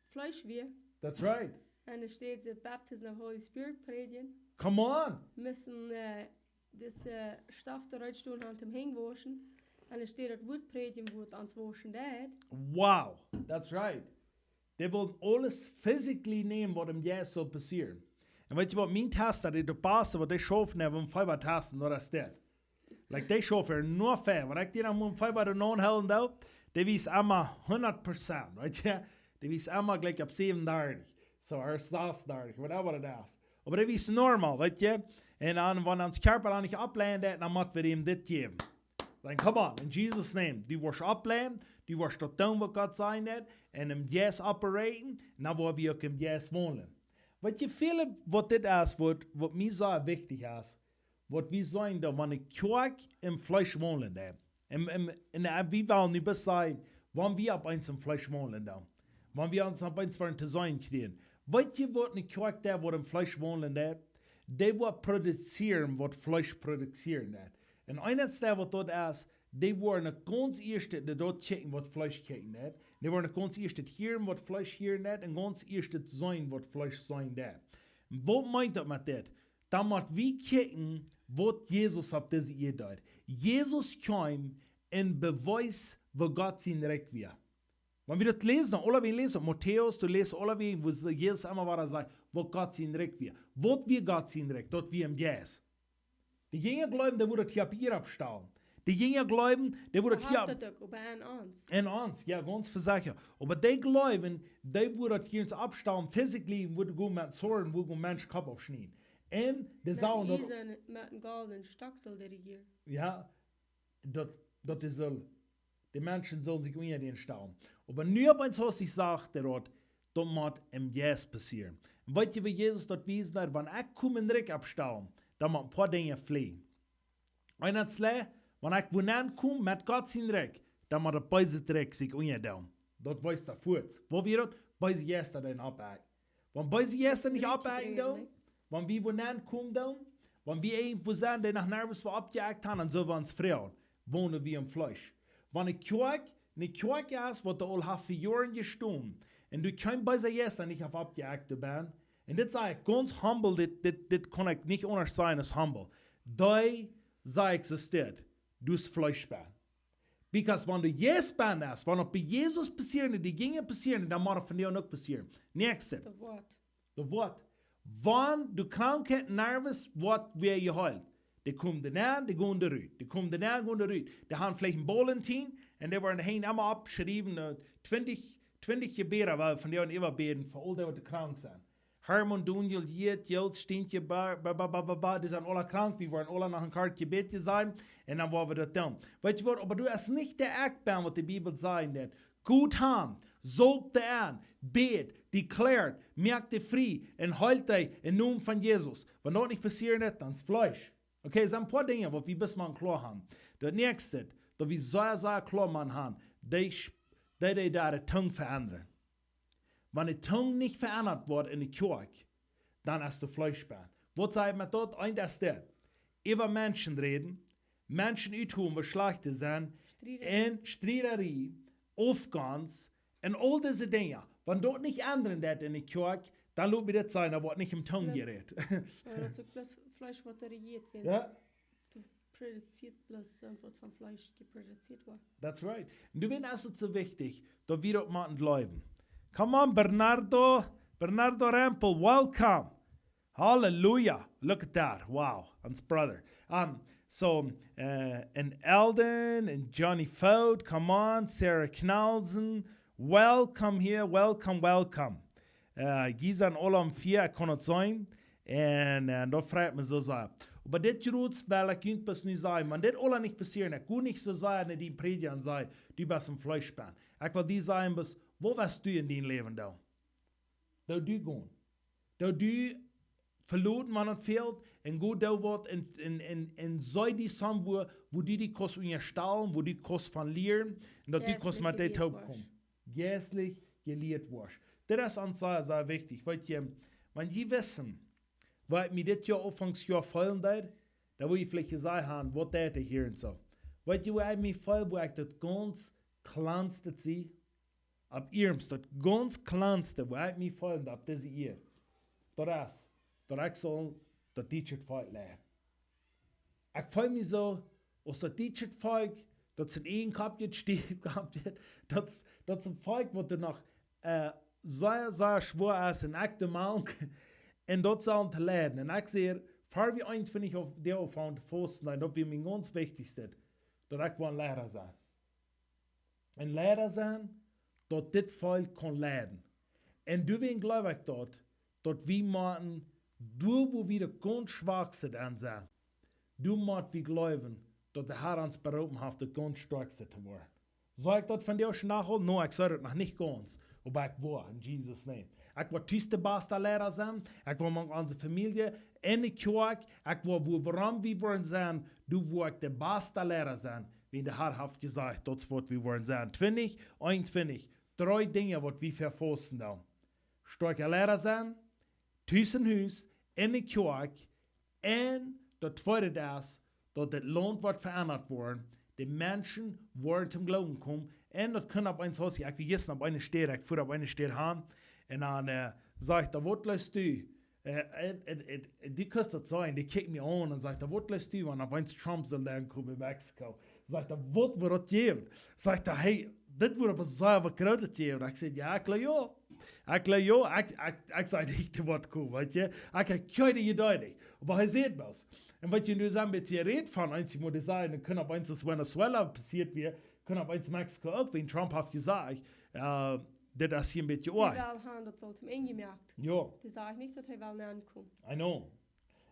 Fleisch wir. That's right. Enne Städ see Baptism of Holy Spirit prädjen. Come on. Müssen, äh, dise, äh, Stoff doa rut stonen aun dem Henj wauschen. Enne Städ daut Wuat prädjen, waut ons wauschen deed. Wow, that's right. Dee wullen aules physically nämen waut em Jeist saul passieren. Un weet jie waut, mien Test, daut dee de Paste, waut dee schaufen, haben Fieber testen, daut es dit. Like, dee schaufen no fein. Wan ekj dee dan mol Fieber de Noon hoolen doo, dee wiest emma hundat Prozent, weet jie? Dee wiest emma jlikj opp säwenendartich. So, or sassendartich, whatever it is. Oba dee wiest normal, weet jie? Un dan, wan ons Kjarpa dan nich oppleien deit, dan mott wie am dit jäwen. Dan, come on, in Jesus' name. Du woascht oppleien, du woascht daut doonen waut Gott sajen deit, un em Jeist operaten, un dan woa wie uk em Jeist waundlen. Weet jie, väle waut dit es, waut, waut mie sea wichtich es, waut wie sajen, daut wan de Kjoakj em Fleesch waundlen deit. Un, un, un, äh, wie wellen nu bloos sajen, wan wie opp eemol em Fleesch waundlen doonen. Wan wie ons opp eemol woaren to seenen kjrieen. Weet jie waut, ne Kjoakj dee waut em Fleesch waundlen deit? Dee woat produzieren waut Fleesch produzieren deit. Un eent waut daut es, dee woaren daut gaunz ieeschte, dee daut kjikjen waut Fleesch kjikjen deit. Dee woaren daut gaunz ieeschte hieren waut Fleesch hieren deit. Un gaunz ieeschte seenen waut Fleesch seenen deit. Waut meent daut met dit? Dan mott wie kjikjen waut Jesus opp dise Ieed deed. Jesus kjeem un bewies woo Gott sien Rikj wia. Wan wie daut läsen, aulawäajen läsen, Matäus, du läst aulawäajen, woo Jesus emma wada sajcht, woo Gott sien Rikj wia. Waut wia Gott sien Rikj? Daut wia em Jeist. De Jinja jleewen, dee wudden daut hia opp Ieed oppstalen. De Jinja jleewen, dee wudden daut hia Haft daut uk, oba en ons. En ons, jo, gaunz secha. Oba dee jleewen, dee wudden daut hia ons oppstalen, physically, wudden gonen met Soaren, wudden gonen Menschen Kopp aufschnieden. Un dee Met sagen een daut, Iesen, met een golden Stock saul dee rejieren. Jo, daut, daut dee saul, de Menschen sullen sikj unja dän stalen. Oba nu opp eemol haft sikj jesajcht, daut, daut mott em Jeist passieren. Un weet jie, woo Jesus daut wiesen deed? Wan ekj kom en Rikj oppstalen, dan mott een poa Dinja fleajen. Un daut es, wan ekj wua nenn kom met Gott sien Rikj, dan mott daut beese Rikj sikj unjadoonen. Daut wees daut fuaz. Woo wia daut? Beese Jeista doonen oppakjen. Wan beese Jeista nich Rikj oppakjen doonen, nä? Wan wie wua nenn komen doonen, wan wie irjentwua sent, dee noch nuscht wua oppjeakjt haben, dan sell wie ons froagen, wonen wie em Fleesch? Wan ne Kjoakj, ne Kjoakj es, waut doa aul haft fa Joaren jestonen, un doa kjeene beese Jeista nich haft oppjeakjt doa bennen, un dit saj ekj gaunz humble, dit, dit, dit kaun ekj nich aundasch sajen aus humble. Dee, saj ekj, es dit, du best Fleesch bennen. Because wan du Jeist bennen best, wan opp bie Jesus passieren, dee Dinja passieren, dan mott et vondoag uk passieren. Näakjste. Daut Wuat. Daut Wuat. Wan du Krankheit, Nerven, woat wada jeheelt. Dee komen doa nenn, dee gonen doa rut. Dee komen doa nenn, gonen doa rut. Dee haben veleicht een Bol en Tien, un dee woaren de Henj emma oppschriewen, äh, twintich, twintich Jebäda, wiels wie vondoag äwa bäden fa aul dee, waut krank sent. Hermann, Daniel, Jit, Joost, Stientje, ba, ba, ba, dee sent aula krank, wie woaren aula noch een kort Jebäd sajen, un dan woa wie daut doonen. Weet jie waut, oba du hast nich de Akjt bennen, waut de Bibel sajen deit. Go to him, sop de aun, bäd, declare, moak dee frie, un heelt dee em Nomen von Jesus. Wan daut nich passieren deit, dan es Fleesch. Okay, sent een poa Dinja, waut wie bloos motten kloa haben. Daut näakjste, daut wie sea, sea kloa motten haben, dee, dee, dee doa de Tung veendren. Wan de Tung nich veendat woat enne Kjoakj, dan es de Fleesch bennen. Waut saj ekj met daut? Eent es dit. Äwa Menschen räden, Menschen utholen, waut schlajcht sent, Striederie. Un Striederie, Aufgonst, un aul dise Dinja. Wan daut nich endren deit enne Kjoakj, dan lot mie dit sennen, daut woat nich em Tung Bloos jerät. Jo, daut es uk bloos Fleesch, waut doa rejieet woat. Jo? Daut produziert bloos, äh, waut von Fleesch jeproduzieet woat. That's right. Un du, wäajen es et soo wichtich, daut wie daut motten jleewen? Come on, Bernardo, Bernardo Rempel, welcome. Hallelujah. Look at that. Wow. Ons brother. Um, so, uh, and Eldon and Johnny Foad, come on. Sarah Knausen. Welcome here. Welcome, welcome. Uh, jie sent aule aum Fia, ekj kaun daut seenen. Un, uh, daut freit mie soo sea. Oba dit Jrots well ekj junt bloos nu sajen, wan dit aula nich passieren, ekj go nich soo sea no dän Prädja un saj, du best een Fleeschbent. Ekj well die sajen, bloos, waut west du en dien Läwen doonen? Doo du gonen. Doo du veloten, wan et fält, un go doo waut un, un, un, un saj die somewhere, wua du die kaust unjastalen, wua du kaust von lieren, un daut du kaust met dee toopkomen. Jeistlich jelieet woascht. Dit es ons sea, sea wichtich. Weet jie, wan jie wisten, woo ekj mie dit Joa aunfangs Joa feelen deed, dan wudd jie veleicht jesajcht haben, waut deed hee hia un soo. Weet jie, woo ekj mie feel, woo ekj daut gaunz kjlanste see? Opp iernst, daut gaunz kjlanste, woo ekj mie feel opp dise Ieed, daut es, daut ekj saul daut dietsche Volkj leiden. Ekj feel mie soo, aus daut dietsche Volkj, daut es een Eejenkopp, daut Stiefkopp, daut, daut es een Volkj, waut doa noch, äh, sea, sea schwoa es un ekj de Mank, un daut saul to leiden. Un ekj saj, ver wie eenuntwintich Doag aunfangen to fausten, dan daut wia mien gaunz wichtichstet, daut ekj wull een Liera sennen. Een Liera sennen, daut dit Volkj kaun leiden. Un doawäajen jleew ekj daut, daut wie motten, doa wua wie daut gaunz schwakste aun sent, doa mott wie jleewen, daut de Herr ons beroopen haft, daut gaunz stoakste to woaren. Saj ekj daut vondoag noch aul? No, ekj saj daut noch nich gaunz, oba ekj woa, en Jesus' name. Ekj woa tus de baste Liera sennen, ekj woa mank onse Famielje, enne Kjoakj, ekj woa, wua, wuarom wie woaren sennen, doa woa ekj de baste Liera sennen, wiels de Herr haft jesajcht, daut es waut wie woaren sennen. Twintich eenuntwintich, dree Dinja waut wie fa fausten doonen. Stoakja Liera sennen, tus em Hus, enne Kjoakj, un daut tweede es, daut daut Launt woat veendat woaren, de Menschen woaren toom Gloowen komen, un daut kunn opp eemol, ekj wia jistren opp eene Städ, ekj fua opp eene Städ han, un dan, äh, sajcht hee: "Waut jleefst du?" Äh, un, un, un, un dee kunn daut sennen, dee kjikjt mie aun un sajcht hee: "Waut jleefst du, wan opp eemol Trump saul dan komen en Mexiko?" Sajcht hee: "Waut woat daut jäwen?" Sajcht hee: "Hey, dit woat oba sea waut Grootet jäwen." Ekj saj: "Jo, ekj jleew jo." Ekj jleew jo, ekj, ekj, ekj saj nich, dee woat komen, weet jie. Ekj hab kjeene Iedee. Oba hee sajcht waut. Un weet jie, nu sent wie jeräd von eemol, dee sajen, daut kunn opp eemol, aus Venezuela passieet wia, kunn opp eemol Mexiko uk, wiels Trump haft jesajcht, äh, dit es hia een bät oaj. Dee well han, daut saul toom Enj jemoakt. Jo. Dee sajcht nich, daut hee well nenkomen. I know.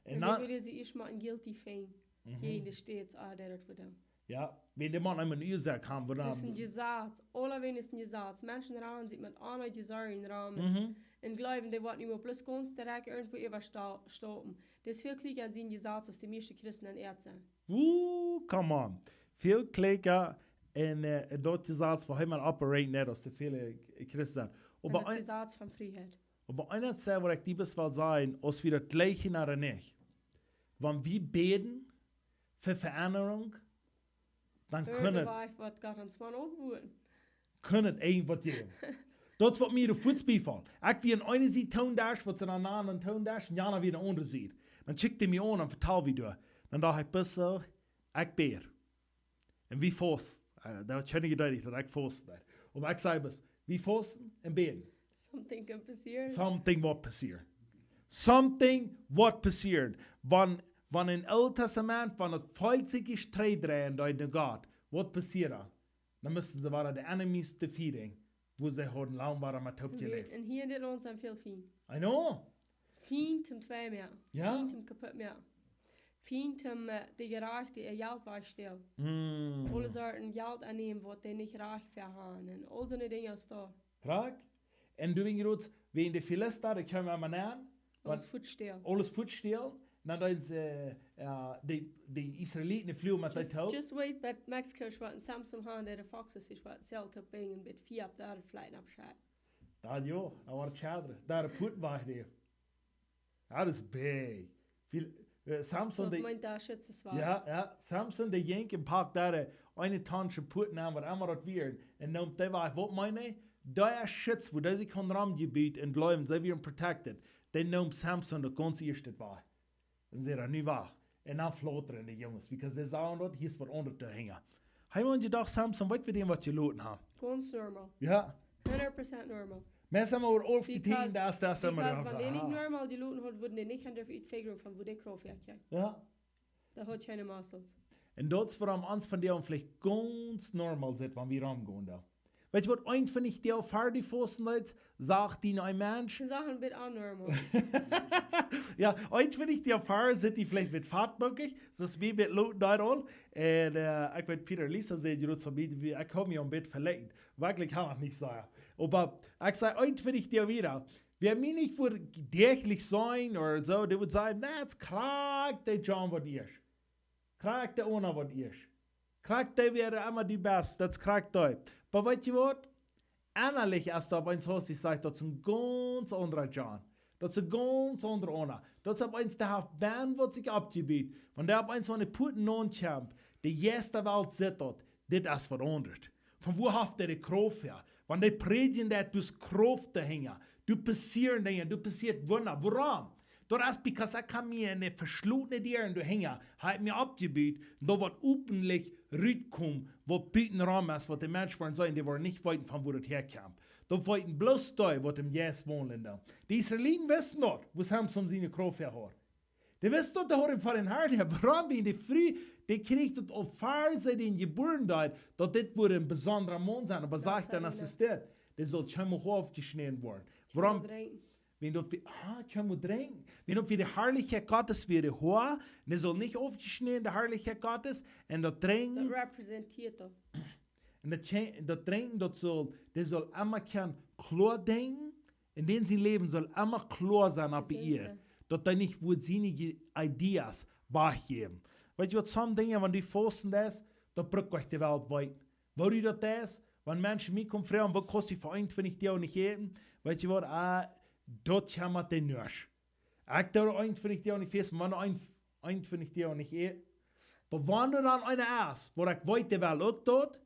Un dan well see ieescht mol een guilty thing jäajen de States, ah, dee daut woat doonen. Jo, wan dee Maun emol eene Uasoak haben, wuarom. Daut es een Jesaz, aulawäajen es een Jesaz. Menschen ranen sikj met aundre Jesazen rom. Mhm. Un jleewen, dee woaren nu opp bloos gaunz direkt irjentwua äwa sta-, stoppen. Daut es väl kjliena aun sien Jesaz aus de mieeschte Christen aun Ieed sent. Ooh, come on. Väl kjliena un, äh, daut Jesaz, wua hee mau operaten deit, aus de väle Christen sent. Un daut Jesaz von Frieheit. Oba eent es waut ekj die bloos well sajen, aus wie daut jlikjen ooda nich. Wan wie bäden fa Veendrunk, dan kunn et, irjentwaut woat Gott ons mau aunwuaden, kunn et irjentwaut jäwen. Daut es waut mie de Fuaz biefelt. Ekj wia aun eene Sied Toondesch, waut see dan nanen Toondesch, un Jana wia aun de aundre Sied. Dan kjikjt hee mie aun un vetald mie doa. Dan docht ekj bloos soo, ekj bäd. Un wie fausten. Äh, daut haud ekj nich jedocht, daut ekj fausten deed. Oba ekj saj bloos, wie fausten un bäden. Something kaun passieren. Something woat passieren. Something woat passieren. Wan, wan em Oolen Tastament, wan daut Volkj sikj dreien deed no Gott, waut passieed dan? Dan musten see wada de enemies defeaten, wua see hauden lang wada met toop jeläft. Un hia en dit Launt sent väl Fiend. I know. Fiend toom twei moaken. Jo. Fiend toom kaput moaken. Fiend toom, äh, de Jerajchte äa Jelt wajchstälen. Mm. Aule Sorten Jelt aunnämen, waut dee nich rajcht fa haben. Un aul soone Dinja es doa. Krakjt. Un du, wan jie daut, wan de Filista, dee kjeemen emma aun, aules fuatstälen. Aules fuatstälen. Dan deeden see, äh, jo, de, de Israeliten, dee fluagen met dee toop. Just, just wait, bat Mexiko, ekj woa een Samson haben, dee de Foxes, ekj woa een Zelt oppbrinjen, bat Fia opp de Ieed fleien oppscheit. Daut jo, daut woat schadren. Daut de Putten wajch dee. Daut es big. Väl, äh, Samson, daut dee meent daut Schützenschwert. Jo, jo. Samson, dee jinkj un pakt doa, äh, eene Tonne Putten aun, waut emma daut wia. Un dan dee wia, waut meent hee? Dee Schutz, wua dee sikj hauden romjebut un jleewden, see wieren protected. Dee neem Samson daut gaunz ieeschte wajch. Un see dan nu wajch. Un dan flautren de Junges, because dee sagen daut, hia es waut aundret doahinja. Hee, wan jie docht, Samson, weet wie dän waut jeloten haben. Gaunz normal. Jo. Hundert Prozent normal. Meist emma woat aufjeteekjent, because, daut, daut es emma because wan dee nich normal jeloten haud, wudden dee nich aun de Utfegerung von wua de Krauft häakjeem. Jo. Dee haud kjeene muscles. Un daut es wuarom ons vondoag veleicht gaunz normal sitt, wan wie romgonen doa. Weetst waut, eenuntwintich Doag ver de Fastenzeit, sajcht die een Mensch. Dee sach een bät anormal. Jo, eenuntwintich Doag ver sitt dee veleicht een bät fatbokjich, soo aus wie met Lot doa aul. Un, äh, ekj weet, Peter, Lisa säden, jie daut soo, wie, wie, ekj hab mie een bät veleicht. Werkjlich haud ekj nich soo. Oba ekj saj, eenuntwintich Doag wieda. Wäa mie nich wudd däachlich seenen ooda soo, dee wudd sajen, daut es krakjt de John waut ieescht. Krakjt de Ona waut ieescht. Krakjt dee, wäa emma dee best, daut es krakjt dee. Oba weetst waut? Ennalich es daut opp eemol, aus ekj saj, daut es een gaunz aundra John. Daut es een gaunz aundra Ona. Daut es opp eemol, dee haft bennen waut sikj oppjebut. Wan dee opp eemol aun de Puaten aunkjemt, de Jeist de Welt sitt daut, dit es waut aundret. Von wua haft dee de Krauft häa? Wan dee prädjen, daut es Krauft doahinja. Doa passieren Dinja, doa passieet Wunda. Wuarom? Daut es because ekj hab mie enne veschlotne Däa doahinja, hab mie oppjebut, daut waut openlich rutkomen, waut buten rom es, waut de Mensch woaren seenen, dee woaren nich weeten von wua daut häakjemt. Daut weeten bloos dee, waut em Jeist wonen doonen. De Israeliten wisten daut, wua Samson siene Krauft häa haud. Dee wisten daut, dee hauden von een Hart häa. Wuarom? Wiels de Fru, dee kjrieech daut aul ver see dän jebuaren deed, daut dit wudd een besondra Maun sennen. Oba sajcht dan, aus et steit, dee saul kjeenmol Hoa aufjeschnäden woaren. Wuarom? Kjeenmol drinkjen. Wan daut wie, ah, kjeenmol drinkjen. Wan daut wie de Harlichkjeit Gottes wia de Hoa, un dee saul nich aufjeschnäden, de Harlichkjeit Gottes, un daut Drinkjen. Daut repräsentieet daut. Un daut kje-, daut Drinkjen, daut saul, dee saul emma kjennen kloa denkjen, un dän sien Läwen saul emma kloa sennen opp de Ieed. Daut hee nich wudd siene Ideas wajchjäwen. Weetst waut, some Dinja, wan du fausten deist, daut brukt nich de Welt weeten. Woo du daut deist, wan Menschen mie komen froagen, waut kost die fa eenuntwintich Doag nich äten? Weetst waut, ah, daut kjemmat dee nich. Ekj doo eenuntwintich Doag nich fausten, wan een, eenuntwintich Doag nich äten. Oba wan doa dan eena es, waut ekj weet, dee well uk daut,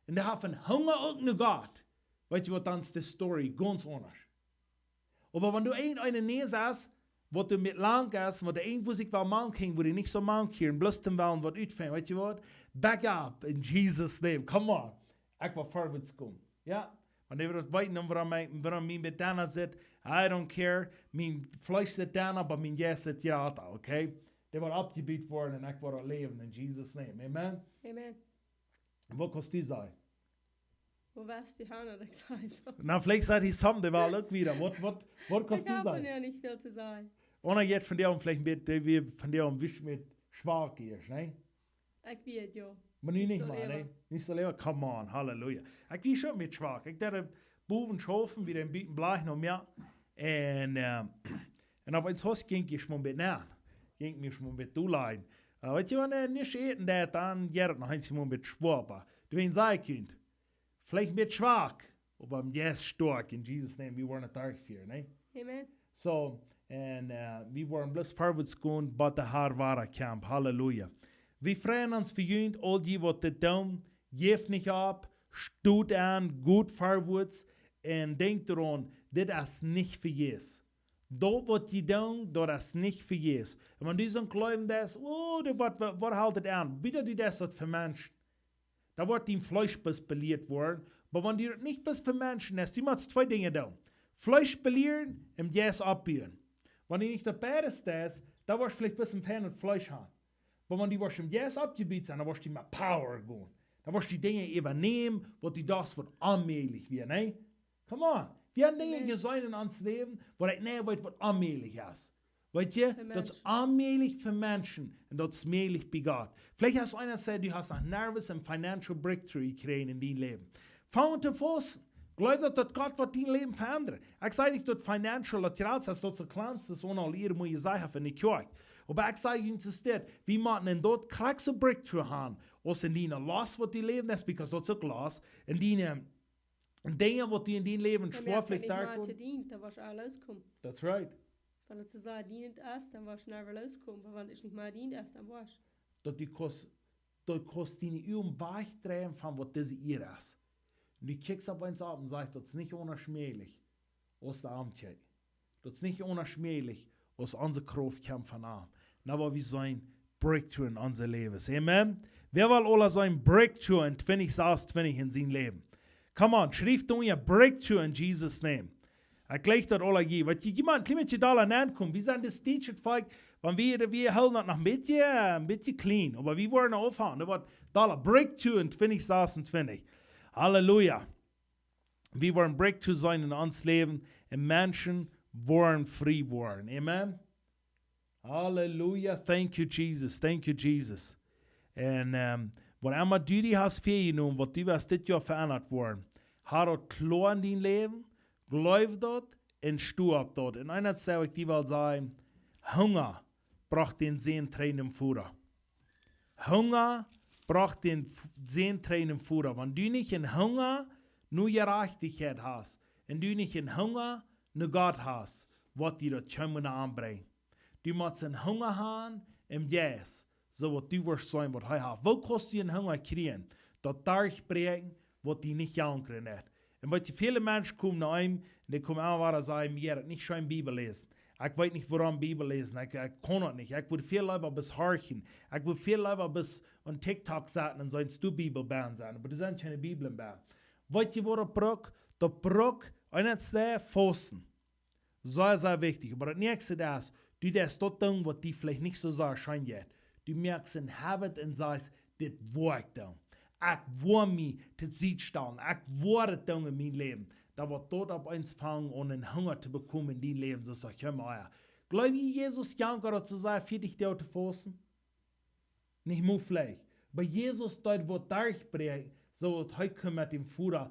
un dee haft een Hunga uk no Gott, weetst waut, dan es de Story gaunz aundasch. Oba wan du een, een Nees hast, waut du met lang hast, waut du een, wua sikj well mank hänjen, wua du nich saust mank hänjen, bloos toom wellen waut utfinjen, weetst waut? Back up in Jesus' name. Come on. Ekj well verwoats komen. Jo? Wan du west weeten, wuarom ekj, wuarom mien Bät doa sitt, I don't care. Mien Fleesch sitt doa, oba mien Jeist sitt hia, okay? Dee woat oppjebut woaren un ekj woa läwen in Jesus' name. Amen? Amen. Waut kaust du sajen? Woo wia daut, Hanna, daut ekj säd? Na, veleicht sajcht hee something, dee well uk wieda. Waut, waut, waut kaust du sajen? Ekj hab nich väl to sajen. Oda jeit vondoag veleicht een bät, dee wia vondoag een bät schwak hia, nä? Ekj wia, jo. Oba nu nich mea, nä? Nich soo leewa, come on, halleluja. Ekj wia uk een bät schwak. Ekj deed bowen schaufen, wia een bät bleich noch mea. Un, äh, un opp eemol haud ekj, jinkj ekj mie een bät no. Jinkj mie mol een bät too line. Äh, weetst waut, wan du nich äten deist, dan jeit et noch eemol een bät schwoa. Doawäajen saj ekj junt, veleicht een bät schwak, oba em Jeist stoakj. In Jesus' name, wie woaren et derchfieren, nä? Amen. So, un, äh, wie woaren bloos verwoats gonen, bat de Har wada kjemt. Halleluja. Wie freien ons fa junt, aul dee waut dit doonen, jäft nich opp, stot aun, goot verwoats, un denkjt doaraun, dit es nich vejäfs. Daut waut jie doonen, daut es nich vejäfs. Un wan du soon Gloowen hast, oh, dee, waut, waut, waut helt et aun? Wieda, du deist daut fa Menschen. Dan woat dien Fleesch bloos belieet woaren. Oba wan du daut nich bloos fa Menschen deist, du motst twee Dinja doonen. Fleesch belieren un Jeist oppbuen. Wan du nich daut beides deist, dan woascht du veleicht bloos een feinet Fleesch haben. Oba wan du woascht em Jeist oppjebut sennen, dan woascht du met Power gonen. Dan woascht du Dinja äwanämen, waut du dochst waut onmäajlich wia, nä? Come on. Wie haben Dinja jeseenen en ons Läwen, wua ekj nich weet, waut onmäajlich es. Weetst du, daut es onmäajlich fa Menschen un daut es mäajlich bie Gott. Veleicht hast du eena, sajcht, du hast noch nuscht en financial breakthrough jekjräajen en dien Läwen. Fang aun to fausten. Jleew daut, daut Gott woat dien Läwen veendren. Ekj saj nich daut financial, daut Jelt es daut soo kjlien, daut es onal hia, mott ekj sajen, fa de Kjoakj. Oba ekj saj junt, es dit, wie motten en daut krakjt soo breakthrough haben, aus en dien Loss waut du läwen deist, because daut es uk Loss, en dien, Dinja waut du en dien Läwen schwoa veleicht doakomen. Wan du nich mea deentst, dan woascht du looskomen. That's right. Wan et soo sea dient es, dan woascht du never looskomen. Oba wan et nich mea dient es, dan woascht. Daut du kaust, daut kaust diene Uagen wajchdreien von waut dise Ieed es. Un du kjikjst opp eemol opp un sajchst, daut es nich onmäajlich, aus de Arm kjikjen. Daut es nich onmäajlich, aus onse Krauft kjemt von am. Nu woa wie seenen breakthrough en onse Läwes. Amen. Wäa well aula seenen breakthrough en twintich sasuntwintich en sien Läwen? Come on, schrift unja breakthrough in Jesus' name. Ekj jleich daut aule jie. Waut jie, jie motten een kjlien bät dolla nenkomen. Wie sent daut Stage Volkj, wan wie, wie hoolen daut noch een bät, een bät clean. Oba wie woaren aufhoolen. Daut woat dolla Breakthrough en twintich sasuntwintich. Halleluja. Wie woaren Breakthrough sennen en ons Läwen. Un Menschen woaren frie woaren. Amen. Halleluja. Thank you, Jesus. Thank you, Jesus. Un, ähm, waut emma du die hast väajenomen, waut du woascht dit Joa veendat woaren, ha daut kloa en dien Läwen, jleew daut un sto opp daut. Un eent saj ekj die well sajen, Hunga brocht dän Sän trigj nom Voda. Hunga brocht dän F-, Sän trigj nom Voda. Wan du nich een Hunga no Jerajchtichkjeit hast, un du nich een Hunga no Gott hast, woat die daut kjeena aunbrinjen. Du motst een Hunga han em Jeist, soo daut du woascht seenen waut hee haft. Woo kaust du een Hunga kjrieen? Daut derchbräakjen waut die nich jankren deit. Un waut jie, väle Menschen komen no mie, un dee komen aun, waut see sajen, ekj kaun nich scheen Bibel läsen. Ekj weet nich wuarom Bibel läsen. Ekj, ekj kaun daut nich. Ekj wudd väl leewa bloos horchen. Ekj wudd väl leewa bloos aun TikTok sitten un soo een Stekj Bibel bie sennen. Oba doa sent kjeene Bibeln bie. Waut jie woaren brucken, daut bruckt eent, twee, fausten. Sea, sea wichtich. Oba daut näakjste es, du deist daut doonen waut die veleicht nich soo sea scheen jeit. Du moakst een Habit un sajchst, dit woa ekj doonen. Ekj woa mie to Sied stalen. Ekj woa daut doonen en mien Läwen. Dan woat daut opp eemol aunfangen aun een Hunga to bekomen en dien Läwen, soo aus daut kjeem, ah jo. Jleew jie Jesus jankat daut soo sea fa die to fausten? Nich mau veleicht. Oba Jesus deed waut derchbräakjen, soo daut hee kunn met däm Voda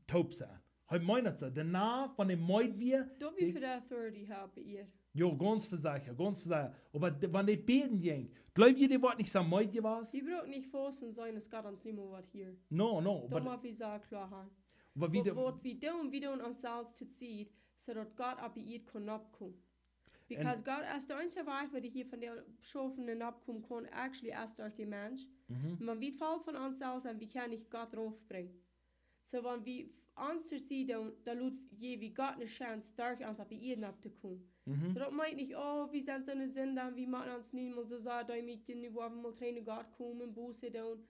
toop sennen. Hee meent daut soo. Doano, wan hee meed wia, Daut wie dee fa de Authority haben hia. Jo, gaunz secha, gaunz secha. Oba de-, wan dee bäden jinkj, jleew jie, dee woat nich soo meed jewast? Wie brucken nich fausten sennen, aus Gott ons niemols woat hieren. No, no, oba Daut mott wie sea kloa haben. Oba wie Waut, de- waut wie doonen, wie doonen ons selfst to Sied, soo daut Gott opp de Ieed kaun oppkomen. Because Gott es de eensje Wajch, waut hia von de Schaufen oppkomen kaun, actually, es derch dän Mensch. Mhm. Oba wie faulen von ons selfst un wie kjennen nich Gott raufbrinjen. Soo, wan wie f-, ons to Sied doonen, dan lot wie Gott ne Chance, derch ons opp de Ieed opptokomen. Mhm. Soo, daut meent nich, oh, wie sent soone Sinda, wie motten ons niemols soo sea deemootjen, nu woa wie mol trigj no Gott komen, Buße doonen.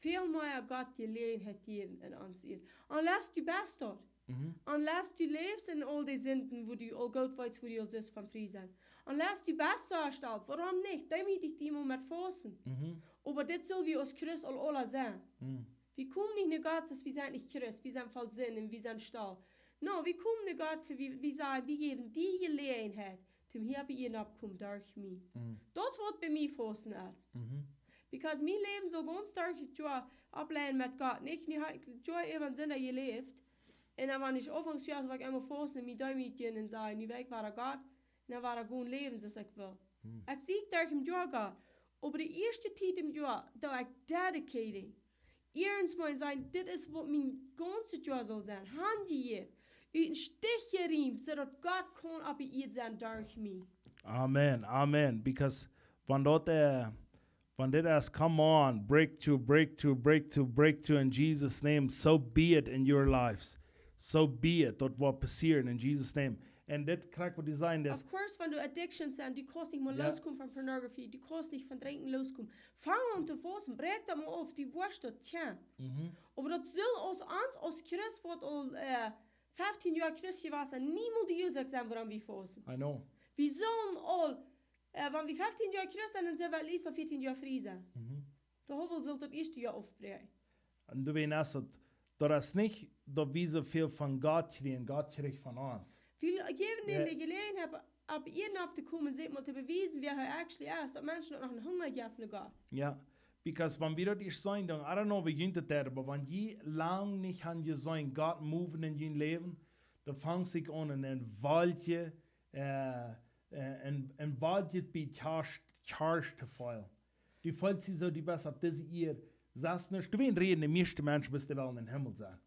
Väl mea Gott Jeläajenheit jäwen en ons Ieed. Unless du best daut. Mhm. Unless du läfst en aul dee Sinden, wua du aul goot weetst, wua du aul sust von frie sennen. Unless du best soo jestalt, wuarom nich? Dan mott ekj die mol met fausten. Mhm. Oba dit sell wie aus Christ aul aula sennen. Mhm. Wie komen nich no Gott, aus wie sent nich Christ, wie sent voll Sind un wie sent stalt. No, wie komen no Gott, fa wie, wie sajen, wie jäwen die Jeläajenheit, toom hia opp de Ieed oppkomen derch mie. Mhm. Daut es waut bie mie fausten es. Mhm. Because mien Läwen saul gaunz derch daut Joa aufläajen met Gott. Nich, nich, daut Joa äwa Sind jeläft. Un dan, wan ekj aunfangs Joa, soo ekj emma fausten un mie deemootjen un sajen, nu well ekj wada Gott, un dan wada gonen läwen soo aus ekj well. Mhm. Ekj sie derch daut Joa Gott. Oba de ieeschte Tiet em Joa, daut ekj dedicating. Iernst meen sennen, dit es waut mien gaunzet Joa saul sennen. Hab die, ut een Stich jeriemt, soo daut Gott kaun opp de Ieed sennen derch mie. Amen, amen. Because wan daut, äh, wan dit es, come on, breakthrough, breakthrough, breakthrough, breakthrough in Jesus' name. So be it in your lives. So be it, daut woat passieren in Jesus' name. Un dit krakjt waut du sajchst, daut Of course, wan du addictions sent, du kaust nich mol Jo. loskomen von pornography, du kaust nich von drinkjen loskomen. Fang aun to fausten, bräakj daut mol auf, du woascht daut kjennen. Mhm. Oba daut saul aus ons, aus Christ, waut aul, äh, feftieen Joa Christ jewast sent, niemols de Uasoak sennen, wuarom wie fausten. I know. Wie sellen aul, äh, wan wie feftieen Joa Christ sent, dan sent wie at least aul vieetieen Joa frie sennen. Mhm. De Hauwel saul daut ieeschte Joa aufbräakjen. Un du weetst daut, daut es nich daut wie soo väl von Gott kjrieen, Gott kjricht von ons. Wie jäwen dän Jo. de Jeläajenheit, opp, opp Ieed opptokomen, sikj mol to bewiesen, wäa hee actually es, daut Menschen uk noch een Hunga jäwen no Gott. Jo, because wan wie daut ieescht seenen, dan, I don't know, woo junt daut deed, oba wan jie lang nich haben jeseenen, Gott moven en jun Läwen, dan fangt sikj aun een, een Wolkje, äh, äh, een, een Wolkje bie Kjarsch, Kjarsch to feelen. Du feelst die soo, du best opp dise Ieed, sajchst nuscht. Du weetst, räden de mieeschte Menschen, best du well em Himmel sennen.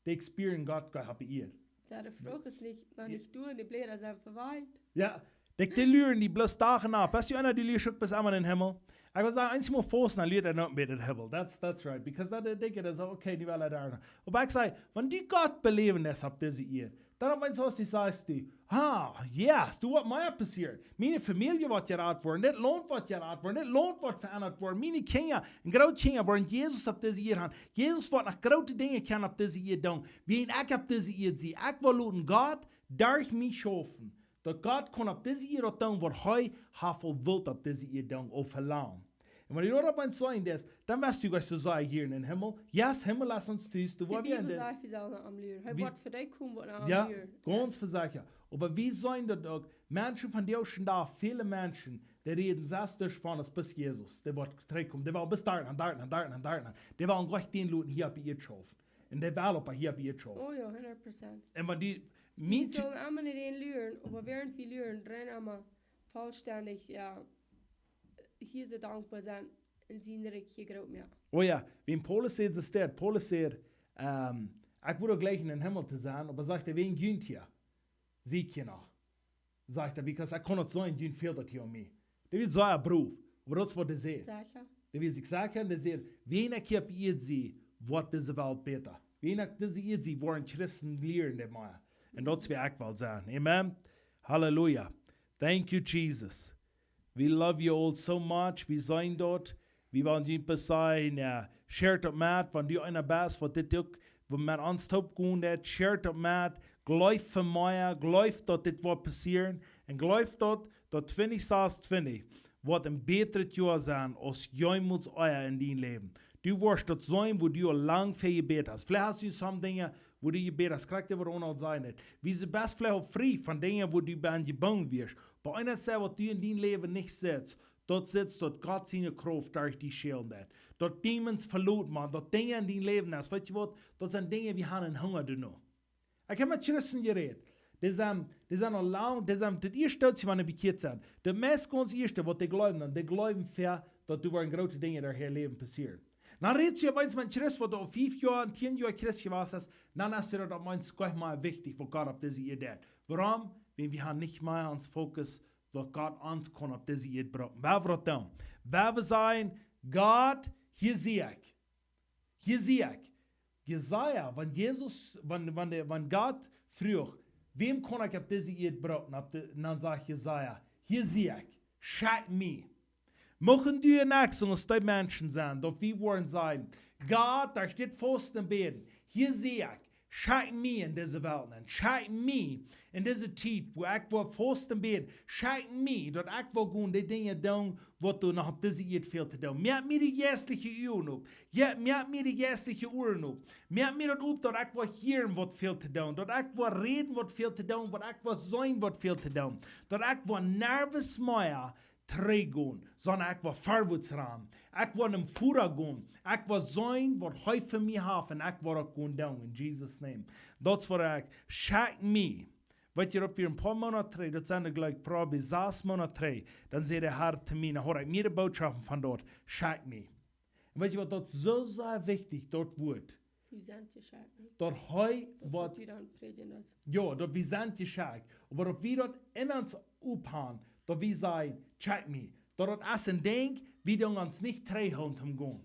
Dee experience Gott, Gott opp de Ieed. Jo, de Froag es nich, noch Jo. nich doa, de Bläda sent vewalkjt. Jo, dee, dee luren die bloos Dach un Nacht. Weetst du, eena, du luascht uk best emol em Himmel. Ekj wull sajen, eemol fausten, dan lieet hee noch mea dän Himmel. That's, that's right. Because dan denkj ekj, dan soo, okay, nu well hee doa. Oba ekj saj, wan du Gott beläwen deist opp dise Ieed, dan opp eemol, soo aus du sajchst, du, ha, yes, du, waut mie passieren. Miene Famielje woat jerat woaren, dit Launt woat jerat woaren, dit Launt woat veendat woaren, miene Kjinja un Grootkjinja woaren Jesus opp dise Ieed haben. Jesus woat noch groote Dinja kjennen opp dise Ieed doonen, wiels ekj opp dise Ieed sie. Ekj well loten Gott derch mie schaufen. Daut Gott kaun opp dise Ieed daut doonen, waut hee haft aul wult opp dise Ieed doonen, ooda velangen. Un wan du daut opp eemol seenen deist, dan woascht du jlikj soo sajen hia em Himmel. Yes, Himmel es ons Tus, du, woa wie en de, sajcht, wie sellen no am luaren. Hee woat fa dee komen, waut no am luaren. Gaunz vesechat. Oba wie seenen daut uk, Menschen vondoag dän Dach, väle Menschen, dee räden sest doavon, daut bie Jesus, dee woat trigjkomen, dee wellen bat doa aun, doa aun, doa aun, doa aun. Dee wellen jlikj dän loten hia opp Ieed schaufen. Un dee wellen opp hia opp Ieed schaufen. Oh jo, hundat Prozent. Un wan du, wie sellen emma no dän luaren, oba wäarent wie luaren, rein emma vollstendich, jo, hia soo dankboa sennen un sien Rikj hia groot moaken. Oh jo, wiels Paulus sajcht, es daut, Paulus sajcht, ehm, ekj wudd jlikj en dän Himmel to sennen, oba sajcht hee, wäajen junt hia, sie ekj hia noch. Sajcht hee, because ekj kaun daut seenen, junt fält daut hia aun mie. Dee wia sea brow, oba daut es waut hee sajcht. Secha. Dee wia sikj secha un dee sajcht, wan ekj hia opp Ieed sie, woat dise Welt bäta. Wan ekj opp dise Ieed sie, woaren Christen lieren daut mea. Un daut es waut ekj well sajen. Amen. Hallelujah. Thank you, Jesus. We love you all so much. Wie seenen daut. Wie wellen junt bloos sajen, jo, share daut met, wan du eena best, waut dit uk, waut met ons toop gonen deit, share daut met, jleew fa mie, jleew daut dit woat passieren, un jleew daut, daut twintich sasuntwintich woat een bätret Joa sennen aus jeemols ea en dien Läwen. Du woascht daut seenen, wua du aul lang fa jebät hast. Veleicht hast du some Dinja, wua du jebät hast, krakjt waut Ronald säd nich. Wie sent best veleicht uk frie von Dinja, wua du bie jebungen woascht. Oba eent es waut du en dien Läwen nich sitst, daut sitst daut Gott siene Krauft derch die schaufen deit. Daut Dämons veloten, Maun, daut Dinja en dien Läwen es. Weetst du waut? Daut sent Dinja, wie haben eenen Hunga doano. Ekj hab met Christen jerät. Dee sent, dee sent aul lang, dee sent daut ieeschte, waut see wellen bekjieet sennen. De meist gaunz ieeschte, waut dee jleewen, dan dee jleewen ver, daut doa woaren groote Dinja en äa Läwen passieren. Dan rätst du opp eemol met Christ, waut aul fief Joa, tieen Joa Christ jewast es, dan es daut opp eemol goanich mea wichtich, waut Gott opp dise Ieed deit. Wuarom? Wiels wie haben nich mea ons Fokus, waut Gott ons kaun opp dise Ieed brucken. Wan wie daut doonen, wan wie sajen, Gott, hia sie ekj. Hia sie ekj. Jesaja, wan Jesus, wan, wan de, wan Gott fruach, wäm kaun ekj opp dise Ieed brucken? Opp de, dan sajcht Jesaja, hia sie ekj, schekj mie. Mucht du un ekj soo aus dee Menschen sennen, daut wie woaren sajen, Gott, derch dit Fausten un Bäden, hia sie ekj, schekj mie en dise Welt nenn, schekj mie en dise Tiet, wua ekj woa fausten un bäden, schekj mie, daut ekj woa gonen de Dinja doonen, waut doa noch opp dise Ieed fält to doonen. Moak mie de jeistliche Uagen op. Jo, moak mie de jeistliche Uagen op. Moak mie daut op, daut ekj woa hieren, waut fält to doonen. Daut ekj woa räden, waut fält to doonen. Daut ekj woa seenen, waut fält to doonen. Daut ekj woa nuscht mea trigjgonen, sonda ekj woa verwoats rannen. Ekj woa nom Voda gonen. Ekj woa seenen, waut hee fa mie haft, un ekj woa daut gonen doonen, in Jesus' name. Daut es waut ekj, schekj mie. Weetst du, daut wia een poa Moonat trigj, daut sent, jleew ekj, probably sas Moonat trigj, dan säd de Har to mie, dan hieed ekj mea de Bootschoft von daut, schekj mie. Un weetst du waut, daut es soo sea wichtich, daut Wuat. Wie sent jeschekjt, nä? Daut hee, daut waut, waut wie dan prädjen, daut. Jo, daut wie sent jeschekjt. Oba daut wie daut en ons opphoolen, daut wie sajen, schekj mie. Daut daut es een Dinkj, wie doonen ons nich trigjhoolen toom gonen.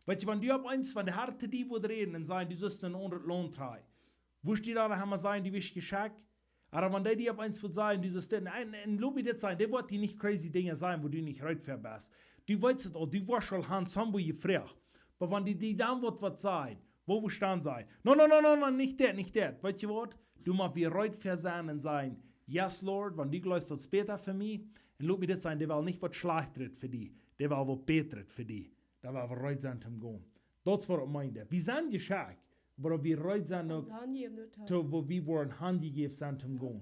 Weetst du, wan du opp eemol, wan de Har to die wudd räden un sajen, du sust en een aundret Launt trigj, wurscht du dan emma sajen, du best jeschekjt? Oba wan dee die opp eemol wudd sajen, du sust dit, un, un lot mie dit sajen, dee woat die nich crazy Dinja sajen, wua du nich reed fa best. Du weetst et aul, du woascht aul han, somebody jefroacht. Oba wan dee, dee dan woat waut sajen, woo wurscht dan sajen? No, no, no, no, no, nich dit, nich dit. Weetst du waut? Du motst wada reed fa sennen un sajen, yes, Lord, wan du jleefst, daut es bäta fa mie. Un lot mie dit sajen, dee well nich waut Schlajchtet fa die, dee well waut Bätret fa die. Daut wie reed sent toom gonen. Daut es waut ekj meend. Wie sent jeschekjt, oba wie reed sent uk, ons hanjäwen daut, to, wua wie woaren hanjejäft sent toom gonen.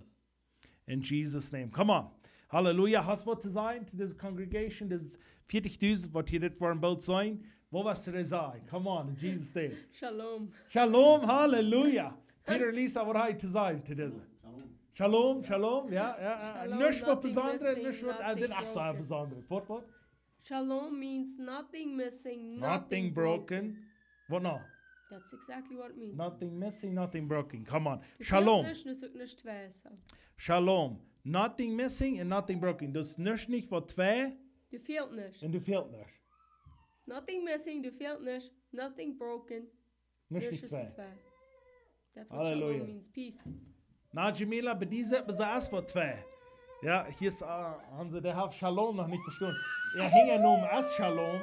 In Jesus' name. Come on. Hallelujah. Hast waut to sajen to dise congregation, dise vieetich dusent, waut hia dit woaren boolt seenen? Waut woascht du sajen? Come on, in Jesus' name. Shalom. Shalom, hallelujah. Peter, Lisa, waut hast du to sajen to dise? Shalom. Shalom, shalom, jo, jo, jo. Shalom, nuscht waut besondret, nuscht waut, ah, dit es soo besondret. Waut, waut? Shalom means nothing missing, nothing broken. Nothing broken. Waut noch? That's exactly what it means. Nothing missing, nothing broken. Come on. Shalom. Nuscht, nuscht, nuscht twei, soo. Shalom. Nothing missing and nothing broken. Daut es nuscht nich waut twei. Du fält nuscht. Un du fält nuscht. Nothing missing, du fält nuscht. Nothing broken. Nuscht es twei. That's what Halleluja. Shalom means, peace. Na, Jamila, bie die sent besass fa twee. Jo, hia es, äh, Hanse, dee haft Shalom noch nich vestonen. Äa Hinjanomen es Shalom.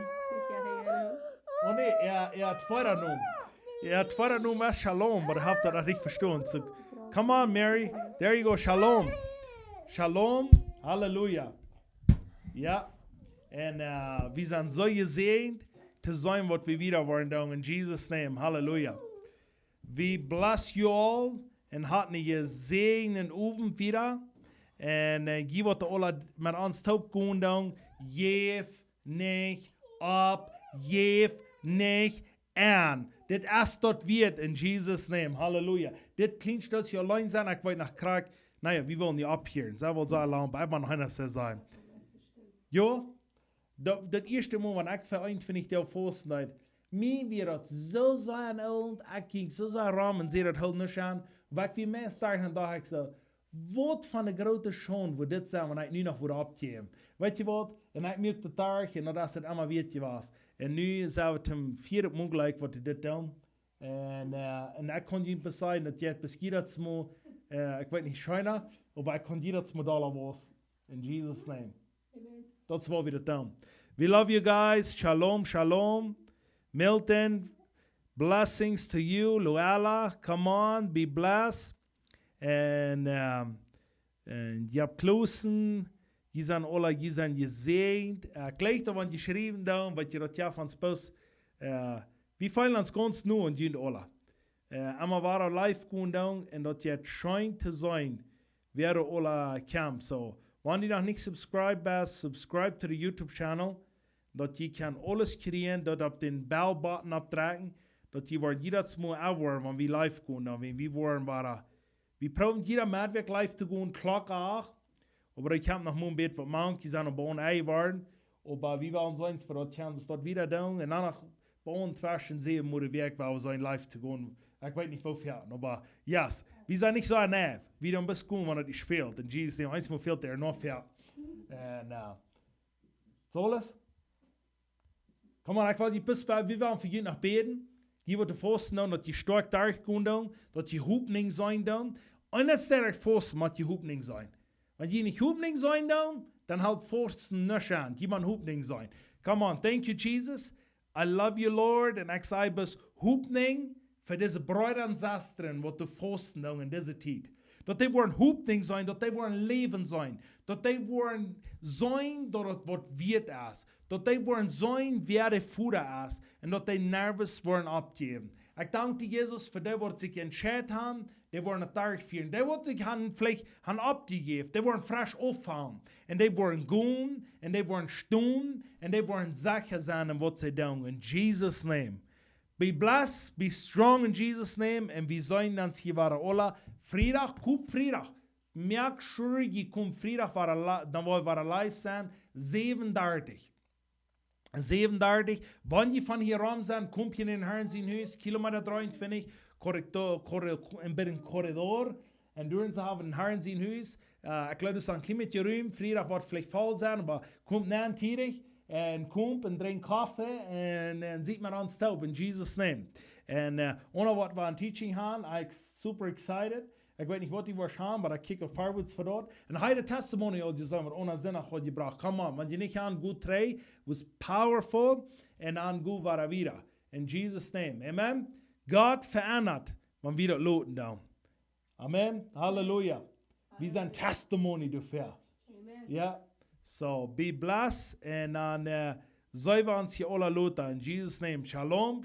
Ja, ja, ja. Oh nä, äa, äa tweeda Nomen. Äa tweeda Nomen es Shalom, oba dee haft daut noch nich vestonen. So, come on, Mary. There you go, Shalom. Shalom, Halleluja. Jo, un, äh, wie sent soo jesäajent to seenen, waut wie wieda woaren doonen. In Jesus' name, Halleluja. We bless you all un hab eenen jesäajenden Owent wieda. Un, äh, jie waut aula met ons toop gonen doonen, jeff nich opp, jeff nich aun. Dit es daut wieet in Jesus' name. Halleluja. Dit kjlien Stootje auleen sennen, ekj weet noch krakjt. Na jo, wie wellen nich opphieren. See well soo lang, oba ekj mott noch eena sajen. Jo? Daut, daut ieeschte Mol, wan ekj fa eenuntwintich Doag fausten deed, mie wia daut soo sea aun Owent, ekj jinkj soo sea rom un säd daut hilt nuscht aun. Oba ekj wia meist doa un docht ekj soo, waut fa eene groote Schaund wudd dit sennen, wan ekj nu noch wudd oppjäwen. Weetst du waut? Un ekj muak daut derch un daut es daut emma wieet jewast. Un nu sent wie tom vieeden Mol jlikj waut wie dit doonen. Un, äh, un ekj kaun junt sajen, daut jeit bie jiedet Mol, äh, ekj weet nich, scheena, oba ekj kaun jiedet Mol dolla wausen. In Jesus' name. Amen. Daut es waut wie doonen. We love you guys. Shalom, shalom. Milton, blessings to you. Luella, come on, be blessed. Un, ähm, un Jap Kloosen, jie sent aula, jie sent jesäajent. Äh, jlikj daut, wan jie jeschräwen doonen, waut jie daut jo von spoos. Äh, wie feelen ons gaunz nu un junt aula. Äh, emma wada live gonen doonen un daut jeit scheen to seenen, wäa aula kjemt. So, wan du noch nich subscribed best, subscribe to the YouTube channel, daut jie kjennen aules kjrieen, daut opp dän Bell-Button oppdrekjen, daut jie woaren jiedet Mol awoaren, wan wie live gonen, dan wan wie woaren wada. Wie proowen jieda Meddach live to gonen, Klock acht, oba ekj hab noch mau een bät waut mank, jie sent opp Baun ei worden, oba wie wellen seenen, fa daut kjennen see daut wieda doonen, un dan noch Baun tweschen säwen Mol de Wäakj, wua wie sent live to gonen. Ekj weet nich woo väl, oba yes, wie sent nich soo nerv, wie doonen bloos gonen, wan et ons fält, un Jesus, dee eensmol fält, dee noch fält. Un, äh, soo es. Come on, ekj well die bloos, wie wellen fa junt noch bäden. Jie waut fausten doonen, daut jie stoakj derch gonen doonen, daut jie Hopninj seenen doonen. Un daut derch fausten mott jie Hopninj seenen. Wan jie nich Hopninj seenen doonen, dan halpt fausten nuscht aun. Jie motten Hopninj seenen. Come on, thank you, Jesus. I love you, Lord. Un ekj saj bloos Hopninj fa dise Breeda un Sestren, waut doa fausten doonen en dise Tiet. Daut dee woaren Hopninj seenen, daut dee woaren Läwen seenen, daut dee woaren seenen, daut et waut wieet es, daut dee woaren seenen, wäa de Voda es, un daut dee nuscht woaren oppjäwen. Ekj dank die, Jesus, fa dee waut sikj entscheet haben, dee woaren et derchfieren. Dee waut sikj haben veleicht haben oppjejäft, dee woaren fresch aunfangen. Un dee woaren gonen, un dee woaren stonen, un dee woaren secha sennen en waut see doonen. In Jesus' name. Be blessed, be strong in Jesus' name. Un wie seenen ons hia wada aula Friedach, komm Friedach. Moakt sure, jie komen Friedach wada li-, dan woa wie wada live sennen. Säwen dartich. Säwen dartich. Wan jie von hia rom sent, komt hia en Harn sien Hus, Kilometa dreeuntwintich, Korridor, Korri-, en bät Korridor. Un doa sent wie en Harn sien Hus. Äh, ekj jleew, daut es een kjlien bät Rum. Friedach woat veleicht voll sennen, oba komt nenn tiedich. Un komt un drinkjt Koffe un, un sitt met ons toop in Jesus' name. Un, äh, Ona woat een teaching haben, ekj super excited. Ekj weet nich waut dee woat haben, oba ekj kjikj aul forwards fa daut. Un hee de testimony aul jeseenen, waut Ona Sindach haft jebrocht. Come on, wan jie nich haben, go trigj, was powerful, un dan go wada wieda. In Jesus' name, amen. Gott veendat, wan wie daut loten doonen. Amen. Halleluja. Wie sent Testimony doafäa. Amen. Jo. So, be blessed. Un dan, äh, seenen wie ons hia aula lota. In Jesus' name. Shalom. Shalom.